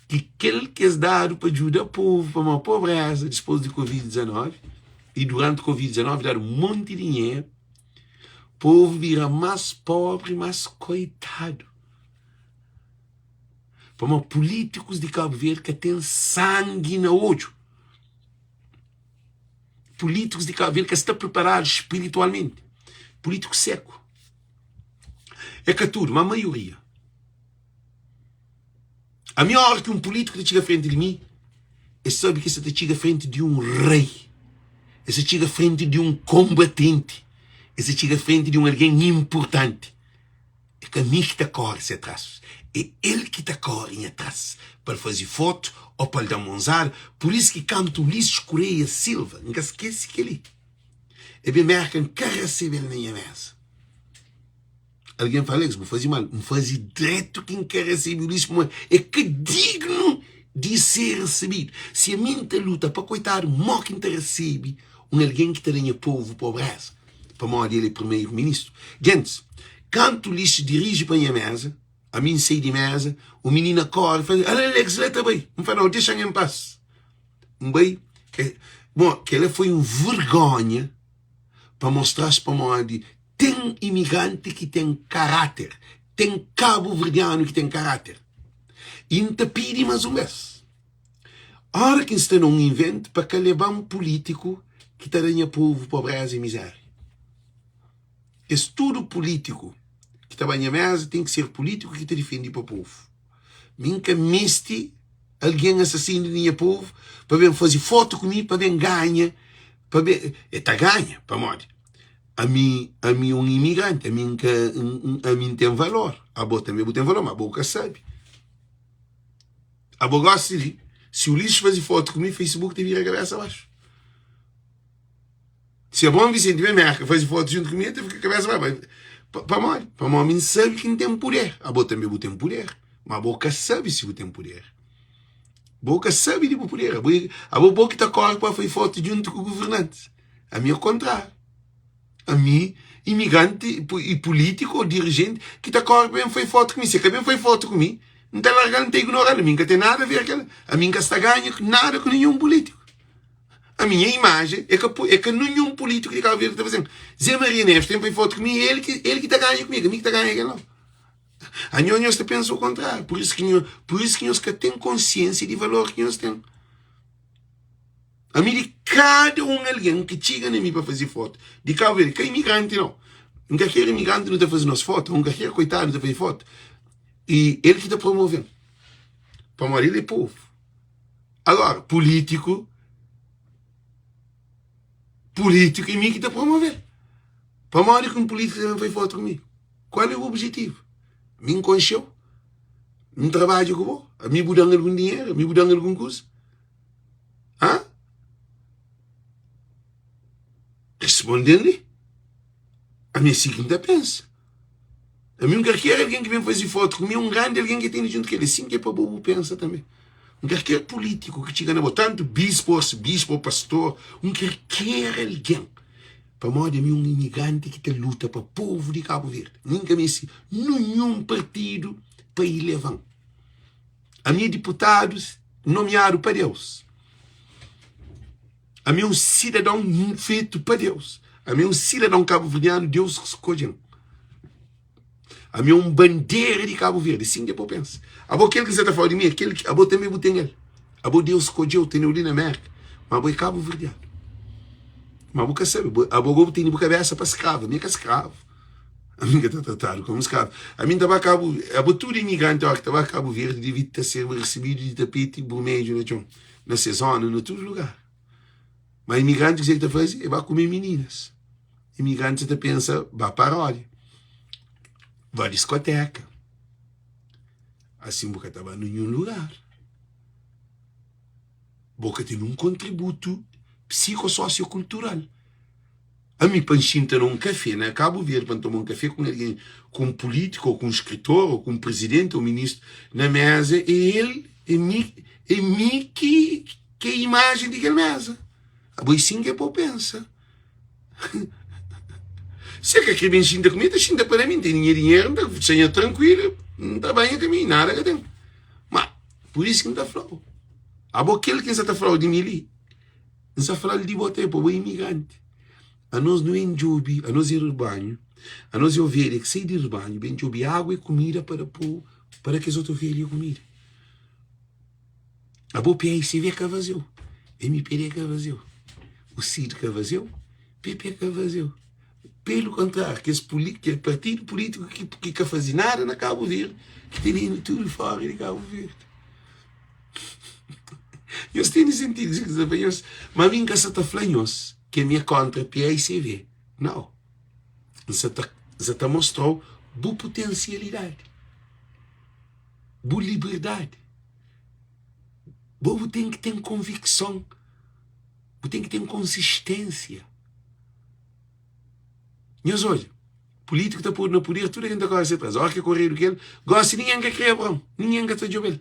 ki kel ki es dadu pa djuda povu pamodi pobreza dispôs di covid 19 i duranti covid 19 dadu monti dinheru povu bira más pobri más koitadu pamodi pulítikus di Kabu Verdi ka ten sangi na odju pulítikus di Kabu Verdi ka sta priparadu spiritualmenti pulítiku seku É ka tudu, ma maioria. Ami óra ki un pulítiku ta txiga frenti di mi, el sabe ki el sa ta txiga frenti di un rei, el sa txiga frenti di un konbatenti, el sa txiga frenti di un algen inpurtanti. É ka mi ki ta kóre se tras, é el ki ta kóre nha tras pa el faze fotu ô pa el da monzada. Pur isu ki kantu Ulisses Correia Silva, N ka skese kel-li, El ben Merka N ka resebe-l na nha mesa. Algen fla, Alex, bu faze mal. N faze dretu ki N ka resebe Ulisses pamodi é ka dignu di ser resebidu. Si ami N ta luta pa koitadu, mo ki N ta resebe un algen ki ta da nha povu pobreza pamodi el é primeru ministru? Gentis, kantu Ulisses diriji pa nha mesa, ami N sai di mesa, un minina kore fla, Ala Alex la ta bai. N fla, Nau, dexa-m en pas. N bai Bon, kel-la foi un vergónha pa mostra-s pamodi ten imigranti ki ten karáter, ten kabuverdianu ki ten karáter. I N ta pidi más un bês, óra ki N sta na un iventu, pa ka leba-m pulítiku ki ta da nha povu pobréza i mizéria. Es tudu pulítiku ki ta ba nha méza ten ki ser pulítiku ki ta difende pa povu. Mi N ka meste algen asasinu di nha povu pa ben faze fotu ku mi pa ben ganha pa ben e ta ganha pamodi ami ami un imigranti ami N ka ami N ten valor abo tanbe bu ten valor ma abo bu ka sabe abo gosi li si Ulisses faze fotu ku mi facebook ta vira kabesa baxu si abo Vicente ben Merka faze fotu juntu ku mi el ta fika kabesa baxu pamodi pamodi ami N sabe ki N ten puder abo tanbe bu ten puder. Ma bo ka sabe si bu ten puder. Bo ka sabe di bu puder. Abo, abo bo ki ta kore pa fai fotu djuntu ku guvernantis. Ami é kontráriu. Ami, imigranti i pulítiku ou dirigenti ki ta kore pa ben fai fotu ku mi. Si e ka ben fai fotu ku mi, N ta larga-l, N ta ignora-l. Ami N ka ten nada a ver kel. Ami N ka sta ganha nada ku ninhun pulítiku. Ami nha imajen é ka, é ka ninhun pulítiku di Kabu Verdi ki ta faze-m. Zé Maria Neves ten fai fotu ku mi, é el ki, el ki ta ganha ku mi, é ka mi ki ta ganha kel nau. Anho nhos ta pensa o kontráriu, pur isu ki nho, pur isu ki nhos ka ten konsiensia di valor ki nhos ten. Ami di kada un algen ki txiga na mi pa faze fotu di Kabu Verdi, ka imigranti nau, N ka kere imigranti nu ta faze nos fotu, N ka kere koitadu nu ta faze fotu, i el ki ta promove-m, pamodi el é povu. Agora, pulítiku, pulítiku é mi ki ta promove-l. Pamodi ki un pulítiku ta ben faze fotu ku mi? Kual é bu objetivu? Mi N konxe-u? N trabadja ku bo? Ami bu da-m algun dinheru? Ami bu da-m algun kuza? Hã? Responde-m li. Ami é si ki N ta pensa. Ami N ka kere algen ki ben faze fotu ku mi, un grandi algen ki tene djuntu ku el. É sin ki é pa bo bu pensa tanbe. N ka kere pulítiku ki txiga na bo, tantu bispu, arsebispu ô pastor. N ka kere algen. Pamodi ami é un imigranti ki ta luta pa povu di Kabu Verdi. Mi N ka meste ninhun partidu pa ileva-m. Ami é diputadu nomiadu pa Deus. Ami é un sidadon fetu pa Deus. Ami é un sidadon kabuverdianu, Deus ki skodje-m. Ami é un bandera di Kabu Verdi. Sin ki é pa bu pensa. Abo kel ki sa ta fala di mi é kel ki abo tanbe bu ten el. Abo Deus skodjeu teneu li na Merka, ma abo é kabuverdianu. Ma bu ka sabe, abo go bu tene bu kabesa pa skravu, ami é ka skravu. Ami ka ta tratadu komu skravu. Ami N ta ba Kabu, abo tudu imigranti ora ki ta ba Kabu Verdi dibi ta serba risibidu di tapeti burmedju na txon, na se zona, na tudu lugar. Ma imigranti kuzê ki ta faze? E ba kume mininas. Imigranti sa ta pensa ba paródia, ba diskoteka. Asin bu ka ta ba ninhun lugar. Bo ka ten un kontributu psikososiokultural. Ami pa N xinta na un kafé na Kabu Verdi pa N toma un kafé ku un algen, ku un pulítiku ô ku un skritor ô ku un prizidenti ô ministru na méza, é el, é mi, é mi ki ki é imajen di kel méza. Abo é sin ki é pa bu pensa. Si el ka kre ben xinta ku mi, el ta xinta pa la mi. N tene nha dinheru, N ta fitxa nha trankuilu, N ta bai nha kaminhu, nada ka ten. Ma, pur isu ki N ta fla-u, abo kel ki N sa ta fla-u di mi li, N sa fla-l di bo tanbe, pa bo imigranti. Anos nu ben djobe, anos é ribanhu, anos é ovelha ki sai di ribanhu, ben djobe agu i kumida pa da povu, pa da kes otu ovelha kumida. Abo PICV ka vaziu, MPD ka vaziu, o CID ka vaziu, PP ka vaziu. Pelu kontráriu, kes kel partidu pulítiku ki ki ka faze nada na Kabu Verdi, ki tene tudu fora di Kabu Verdi. Nhos tene sentidu kuzê ki N sta fla nhos? Ma mi N ka sa ta fla nhos ke mi é kóntra PICV. Nau. N sa ta N sa ta mostra-u bu putensialidadi, bu liberdadi. Bo bu ten ki ten konvikson, bu ten ki ten konsisténsia. Nhos odja, pulítiku ta podu na puder, tudu algen ta kóre se tras. Óra ki koredu ku el, gósi ningen ka kre Abraon, ningen ka ta djobe-l.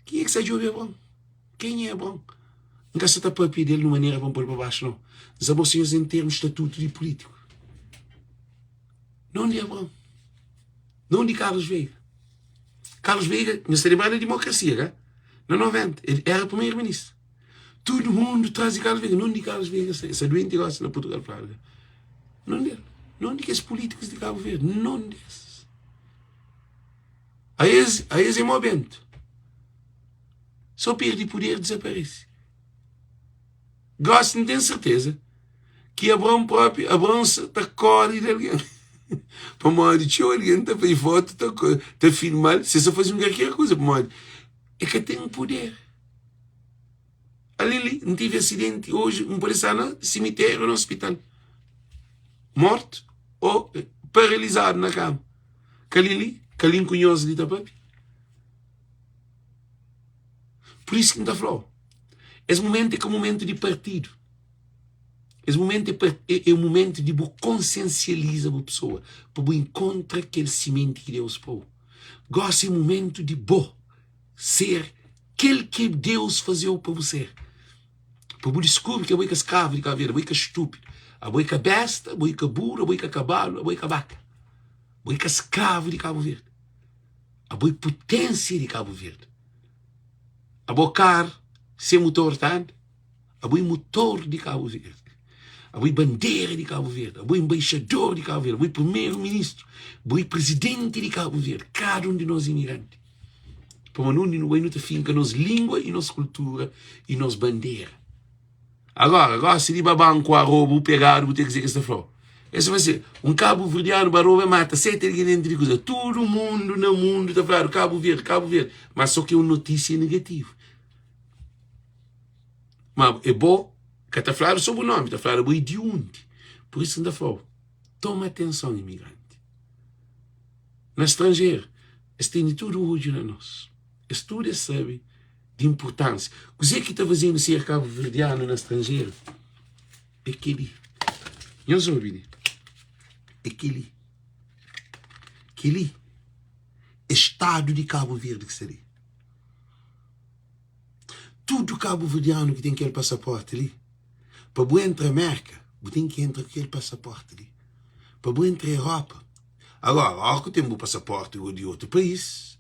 Kenha ki sta djobe Abraon? Kenha é Abraon? N ka sta ta pâpia di el di un manera pa N pô-l pa baxu, nau. N sta mostra nhos en termus statutu di pulítiku. Non di Abraon, non di Carlos Veiga. Carlos Veiga, nhos ta lenbra na dimokrasia, ka? Na 90, el éra primeru-ministru. Tudu mundu tras di Carlos Veiga. Non di Carlos Veiga sta, sta duenti gosi na Portugal, fladu ka. Non del, non di kes pulítikus di Kabu Verdi, non des. A es, a es é mau bentu. Só perdi puder, dizaparese. Gosi N ten serteza ki Abraon propi, Abraon sa ta kóre di algen. Pamodi txeu algen ta faze fotu, ta, ta filma-l, se sa faze un kalker kuza, pamodi e ka ten puder. Ali li, N tive asidenti oji, N pode sta na simitériu ô na ospital, mortu ô paralizadu na kama. Kali li, kali N ku nhos li ta papia. Pur isu ki N ta fla-u, es mumentu é ka mumentu di partidu. Es mumentu é, é, é mumentu di bu konsiensializa bu pesoa, pa bu inkontra kel simenti ki Deus pô-u. Gósi é mumentu di bo ser kel ki Deus faze-u pa bu ser. Pa bu diskubri ki abo é ka skravu di Kabu Verdi, abo é ka stúpidu, abo é ka besta, abo é ka buru, abo é ka kabalu, abo é ka baka. Abo é ka skravu di Kabu Verdi. Abo é puténsia di Kabu Verdi. Abo kar sen mutor ta anda? Abo é mutor di Kabu Verdi. Abo é bandera di Kabu Verdi. Abo é enbaixador di Kabu Verdi. Abo é primeru ministru. Abo é prizidenti di Kabu Verdi. Kada un di nos imigranti. Pamodi undi nu bai nu ta finka nos lingua i nos kultura i nos bandera. Agora, gosi di ba banku a roba, bu pegadu, bu ten ki ser ki es ta fla-u. Es ta fla si, un kabuverdianu ba roba e mata seti algen dentru di kuza. Tudu mundu na mundu ta fladu Kabu Verdi, Kabu Verdi. Ma so ki é un notisia negativu. Ma é bo, ka ta fladu so bu nomi, ta fladu bo é di undi. Pur isu N ta fla-u, toma atenson imigranti. Na stranjeru, es tene tudu odju na nos. Es tudu es sabe di inpurtánsia. Kuzê ki ta faze-nu ser kabuverdianu na stranjeru é kel-li. Nhos obi li. É kel-li. Kel-li é stadu di Kabu Verdi ki sta li. Tudu kabuverdianu ki ten kel pasaporti li, pa bu entra Mérka, bu ten ki entra ku kel pasaporti li. Pa bu entra Europa, agora, óra ku ten bu pasaporti di otu país,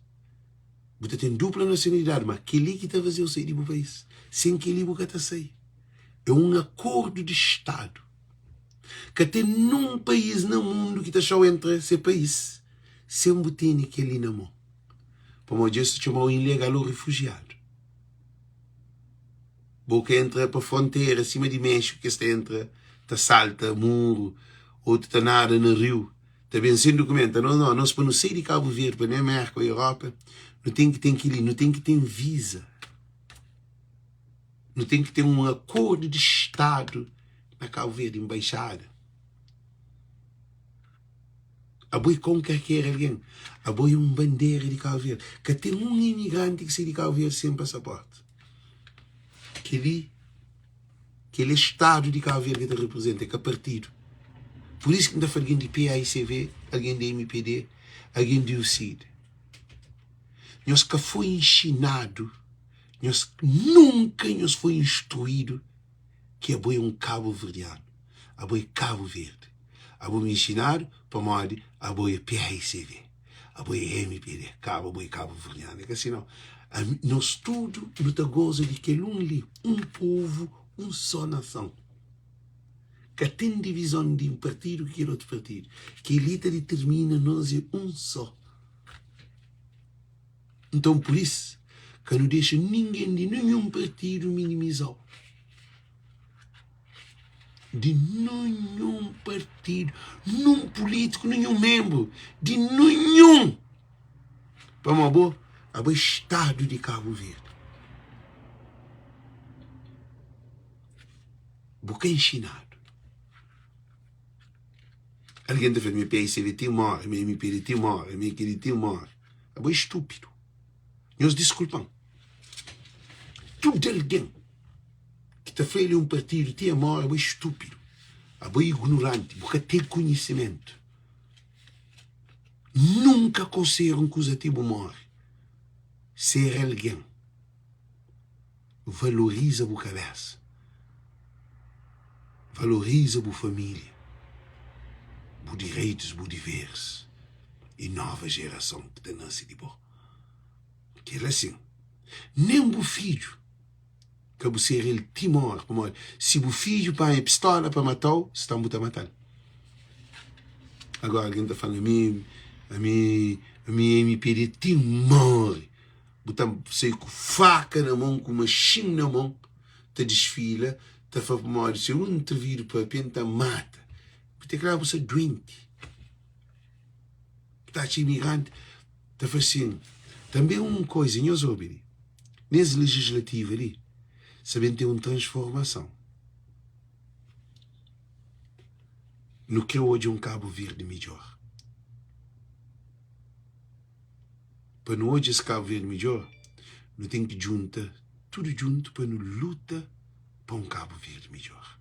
Bu ta ten dupla nasionalidadi, ma kel-li ki ta faze-u sai di bu país. Sen kel-li bu ka ta sai. É un akordu di Stadu. Ka ten nun país na mundu ki ta xa-u entra se país sen bu tene kel-li na mon. Pamodi es ta txoma-u ilegal ô rifujiadu. Bo ka entra pa frontera sima di Méxiku ki es ta entra ta salta muru, otu ta nada na riu, ta ben sen dukumenta. Nos nau, nos pa nu sai di Kabu Verdi pa nu bai Mérka ô Europa, nu ten ki ten kel-li, nu ten ki ten viza, nu ten ki ten un akordu di stadu na Kabu Verdi, enbaixada. Abo é kon kalker algen. Abo é un bandera di Kabu Verdi. Ka ten un imigranti ki sai di Kabu Verdi sen pasaporti. Kel-li, kel-li é stadu di Kabu Verdi ki ta reprezenta, é ka partidu. Pur isu ki N ta fla algen di paicv, algen di mpd, algen di ucid, nhos ka foi inxinadu, nhos nunka nhos foi instruídu ki abo é un kabuverdianu, abo é Kabu Verdi, abo bu inxinadu pamodi abo é paicv, abo é mpd, kaba abo é kabuverdianu, é ka si nau. Nos tudu nu ta goza di kel un li, un povu, un só nason. Ka ten divizon di un partidu ku kel otu partidu. Kel-li ta ditirmina nos é un só. Nton, pur isu, ka nu dexa ningen di ninhun partidu minimiza-u. Di ninhun partidu, nun pulítiku, ninhun menbru, di ninhun! Pamodi abo, abo é stadu di Kabu Verdi. Bu ka inxinadu. Algen ta fla, mi PICV ti móre, mi MPD ti móre, mi kel-li ti móre. Abo é estúpido. Nhos diskulpa-m. Tudu algen ki ta fla el é un partidu ti é móre, abo é estúpido. Abo é ignoranti, bu ka ten konhisimentu. Nunka ka ser un kuza ti bu móre. Ser algen. Valoriza bu kabésa. Valoriza bu família, bu direitus, bu diveris i nova jerason ki ta nase di bo. Kel-la sin, nen bu fidju ka bu ser el ti móre, pamodi si bu fidju panha pistola pa mata-u, stan bu ta mata-l. Agora algen ta fla, ami, ami, ami MPD ti móre. Bu ta sai ku faka na mon, ku maxin na mon, ta disfila, ta fla pamodi si un ntrividu papia N ta mata. Bu ten kla bu sta duenti. Bu ta atxa imigranti ta fla sin. Tanbe un koiza, nhos obi li, nes lejislativa li sa ben ten un transformason. Nu kre odja un Kabu Verdi midjor. Pa nu odja es Kabu Verdi midjor, nu ten ki djunta tudu djuntu pa nu luta pa un Kabu Verdi midjor.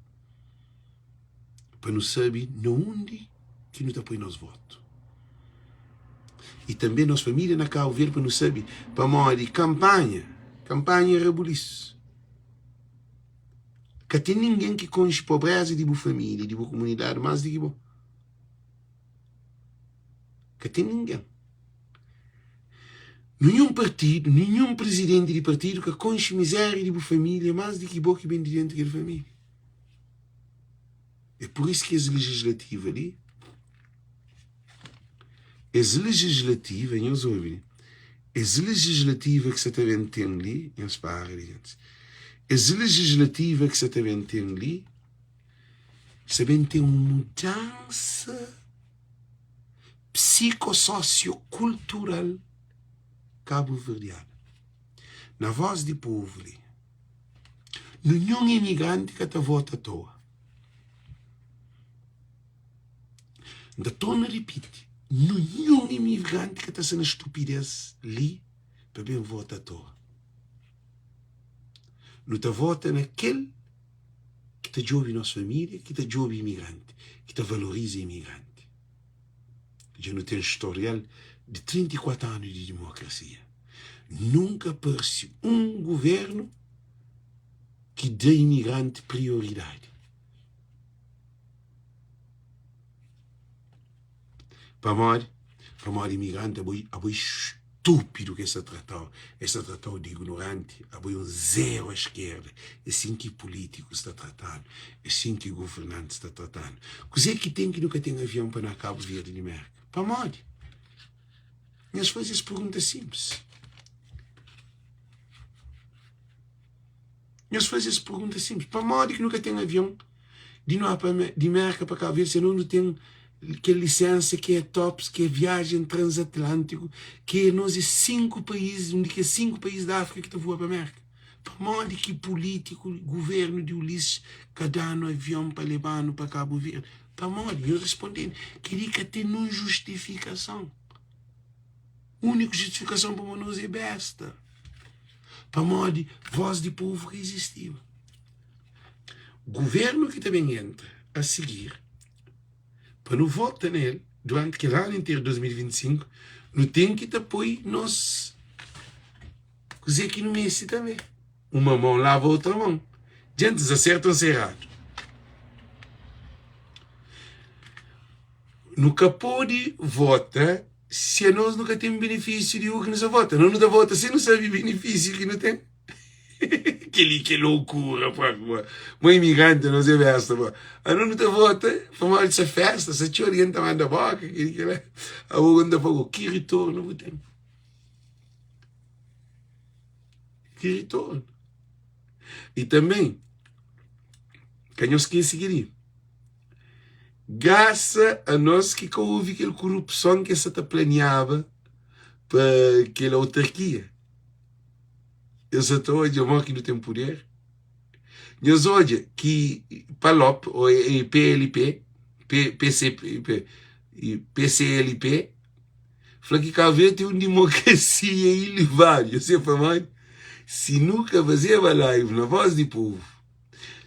Pa nu sabe na undi ki nu ta poi nos votu. I tanbe nos familia na Kabu Verdi pa nu sabe pamodi kanpanha, kanpanha é rabulisu. Ka ten ningen ki konxe pobreza di bu familia, di bu kumunidadi más di ki bo. Ka ten ningen. Ninhun partidu, ninhun prizidenti di partidu ka konxe mizéria di bu família más di ki bo ki ben di déntu kel família. É pur isu ki es lejislativa li, es lejislativa, nhos obi li, es lejislativa ki sa ta ben ten li, nhos para li gentis, es lejislativa ki sa ta ben ten li, Sa ben ten un mudansa psikososiokultural kabuverdianu. Na Voz di Povu li, ninhun imigranti ka ta vota atoa. N ta torna ripiti, ninhun imigranti ka ta sta na stupidez li pa ben vota atoa. Nu ta vota na kel ki ta djobe nos família, ki ta djobe imigranti, ki ta valoriza imigranti. Dja nu ten storial di 34 anu di dimokrasia. Nunka parse un guvernu ki da imigranti prioridadi. Pamodi? Pamodi imigranti abo abo é estúpido ki es ta tratau, es ta tratau di ignoranti, abo é un zero à esquerda. É sin ki polítikus ta tratanu, é sin ki governantis ta tratanu. Kuzê ki ten ki nu ka ten avion pa na Kabu Verdi di Merka? Pamodi? Nhos faze es pergunta sinplis. Nhos faze es pergunta sinplis, pamodi ki nu ka ten avion di no pa di Merka pa Kabu Verdi se nos nu ten kel lisensa ki é tops, ki é viajen transatlantiku, ki é nos é 5 país, un di kes 5 país di Afrika ki ta voa pa Merka. Pamodi ki pulitiku, guvernu di Ulisses ka da-nu avion pa leba-nu pa Kabu Verdi? Pamodi? Nhos responde-m, kel-li ka ten nun justifikason. Úniku justifikason pamodi nos é besta. Pamodi vós di povu ka izistiba. Guvernu ki ta ben entra a sigir, pa nu vota na el duranti kel anu interu di 2025, nu ten ki ta poi nos kuzê ki nu meste tanbê. Uma mon lava outra mon. Djentis aserta ô nsa eradu? Nu ka pode vota si anos nu ka ten benefisiu di u ki nu sta vota. Nos nu ta vota sen nu sabe benefisiu ki nu ten. Kel-li ki é lokura, pá. Mo imigranti anos é besta, pá. Anos nu ta vota pamodi sa festa, sa txeu algen ta manda boka, kel-li kel-la. Abo nu ta fla, ki ritornu bu ten? Ki ritornu? I tanbe, ka nhos skese kel-li. Grasa a nos ki ka obi kel kurupson ki es sa ta planiaba pa kel autarkia. Es sa ta odja mo ki nu ten puder. Nhos odja ki PALOP o PLP, PCLP fla ki Kabu Verdi ten un dimokrasia ilevadu. Nhos sabe pamodi? Si nu ka fazeba live na Voz di Povu,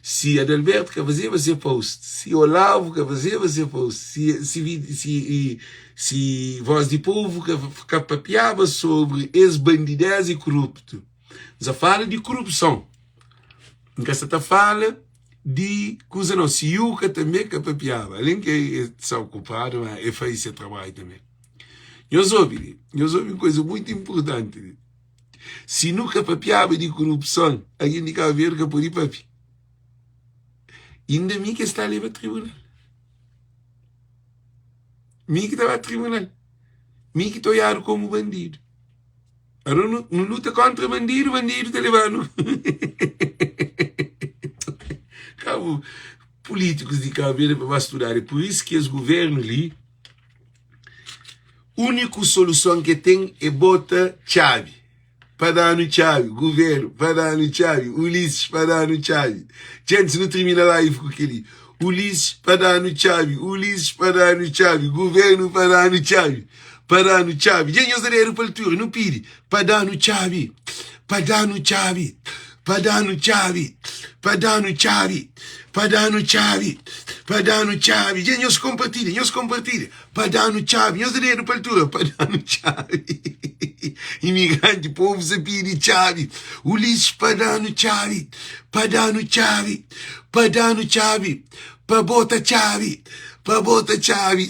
Si Adalberto ka fazeba se post, si Olavo ka fazeba se post, si, si, si, si Voz di Povo ka, ka papiaba sobri es bandidez i koruptu. N sa fala di korupson. N ka sa ta fala di kuza nau. Si Yuka tanbe ka papiaba, alen ki e sa okupadu, ma e faze se trabadju tanbe. Nhos obi li, nhos obi un kuza muitu inpurtanti li. Si nu ka papiaba di kurupson, algen di Kabu Verdi ka pode papia. Inda mi ki es ta leba tribunal. Mi ki ta ba tribunal. Mi ki ta oiadu komu bandidu. Anu nu, nu luta kontra bandidu, bandidu ta leba-nu. Kabu, pulítikus di Kabu Verdi pa ba studadu. É pur isu ki es guvernu li Úniku soluson ke ten é bota txabi pa da-nu txabi, guvernu pa da-nu txabi, Ulisses pa da-nu txabi. Djentis, nu tirmina live ku kel-li. Ulisses pa da-nu txabi, Ulisses pa da-nu txabi, guvernu pa da-nu txabi, pa da-nu txabi. Dja nhos da dedu pa altura, nu pidi pa da-nu txabi, pa da-nu txabi, pa da-nu txabi, pa da-nu txabi, pa da-nu txabi, pa da-nu txabi. Dja nhos konpartilha, nhos konpartilha. Pa da-nu txabi, nhos da dedu pa altura, pa da-nu txabi. Imigranti, povu sa pidi txabi. Ulisses, pa da-nu txabi, pa da-nu txabi, pa da-nu txabi, pa bota txabi, pa bota txabi.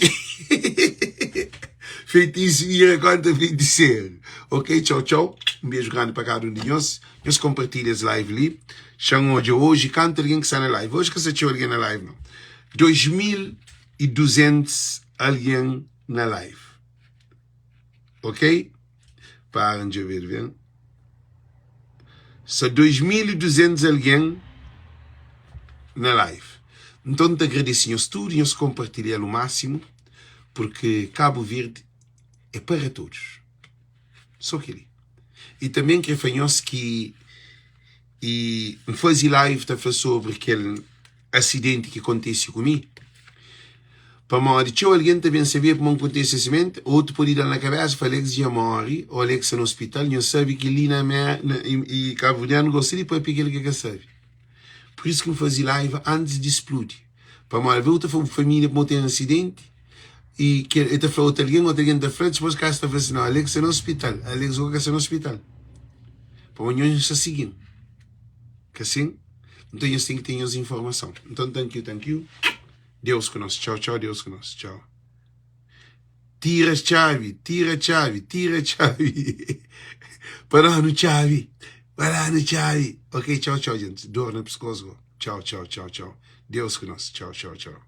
Feitisu bira kontra feitiseru. Ok, txau, txau. Un beju grandi pa kada un di nhos. Nhos konpartilha es live li. Xa-m odja oji kantu algen ki sta na live. Oji ka sta txeu algen na live, nau. 2000. 200 algen na live ok para dja ver ben sta 2200 algen na live nton ta agradese nhos tudo nhos kompartilhal o máximo porque Cabo Verde é para todos so keli e também kre fla nhos ki e n faze live ta fla sobre kel asidenti ki kontise ku mi? Pamodi txeu algen ta ben sabia pamodi N kontise asimenti, otu pode da-l na kabésa, fla Alex dja móre ô Alex sta na ospital. Nhos sabe ki li na na i kabuverdianu gosta di pâpia kel ki el ka sabe. Pur isu ki N faze live antis di spludi. Pamodi alvês bu ta fla bu família pamodi ten asidenti i kel el ta fla otu algen, otu algen ta fla, dipôs kasa ta fla si, Nau, Alex sta na ospital, Alex gosi ka sta na ospital. Pamodi nhos sta sigi-m. Ka sin? Nton nhos ten ki ten nhos informason. Nton thank you, thank you. Deus ku nos. Txau, txau, Deus ku nos. Txau. Tira txabi, tira txabi, tira txabi. Pa da-nu txabi, pa da-nu txabi. Ok, txau, txau, gente. Dor na piskos go. Txau, txau, txau, txau. Deus ku nos. Txau, txau, txau.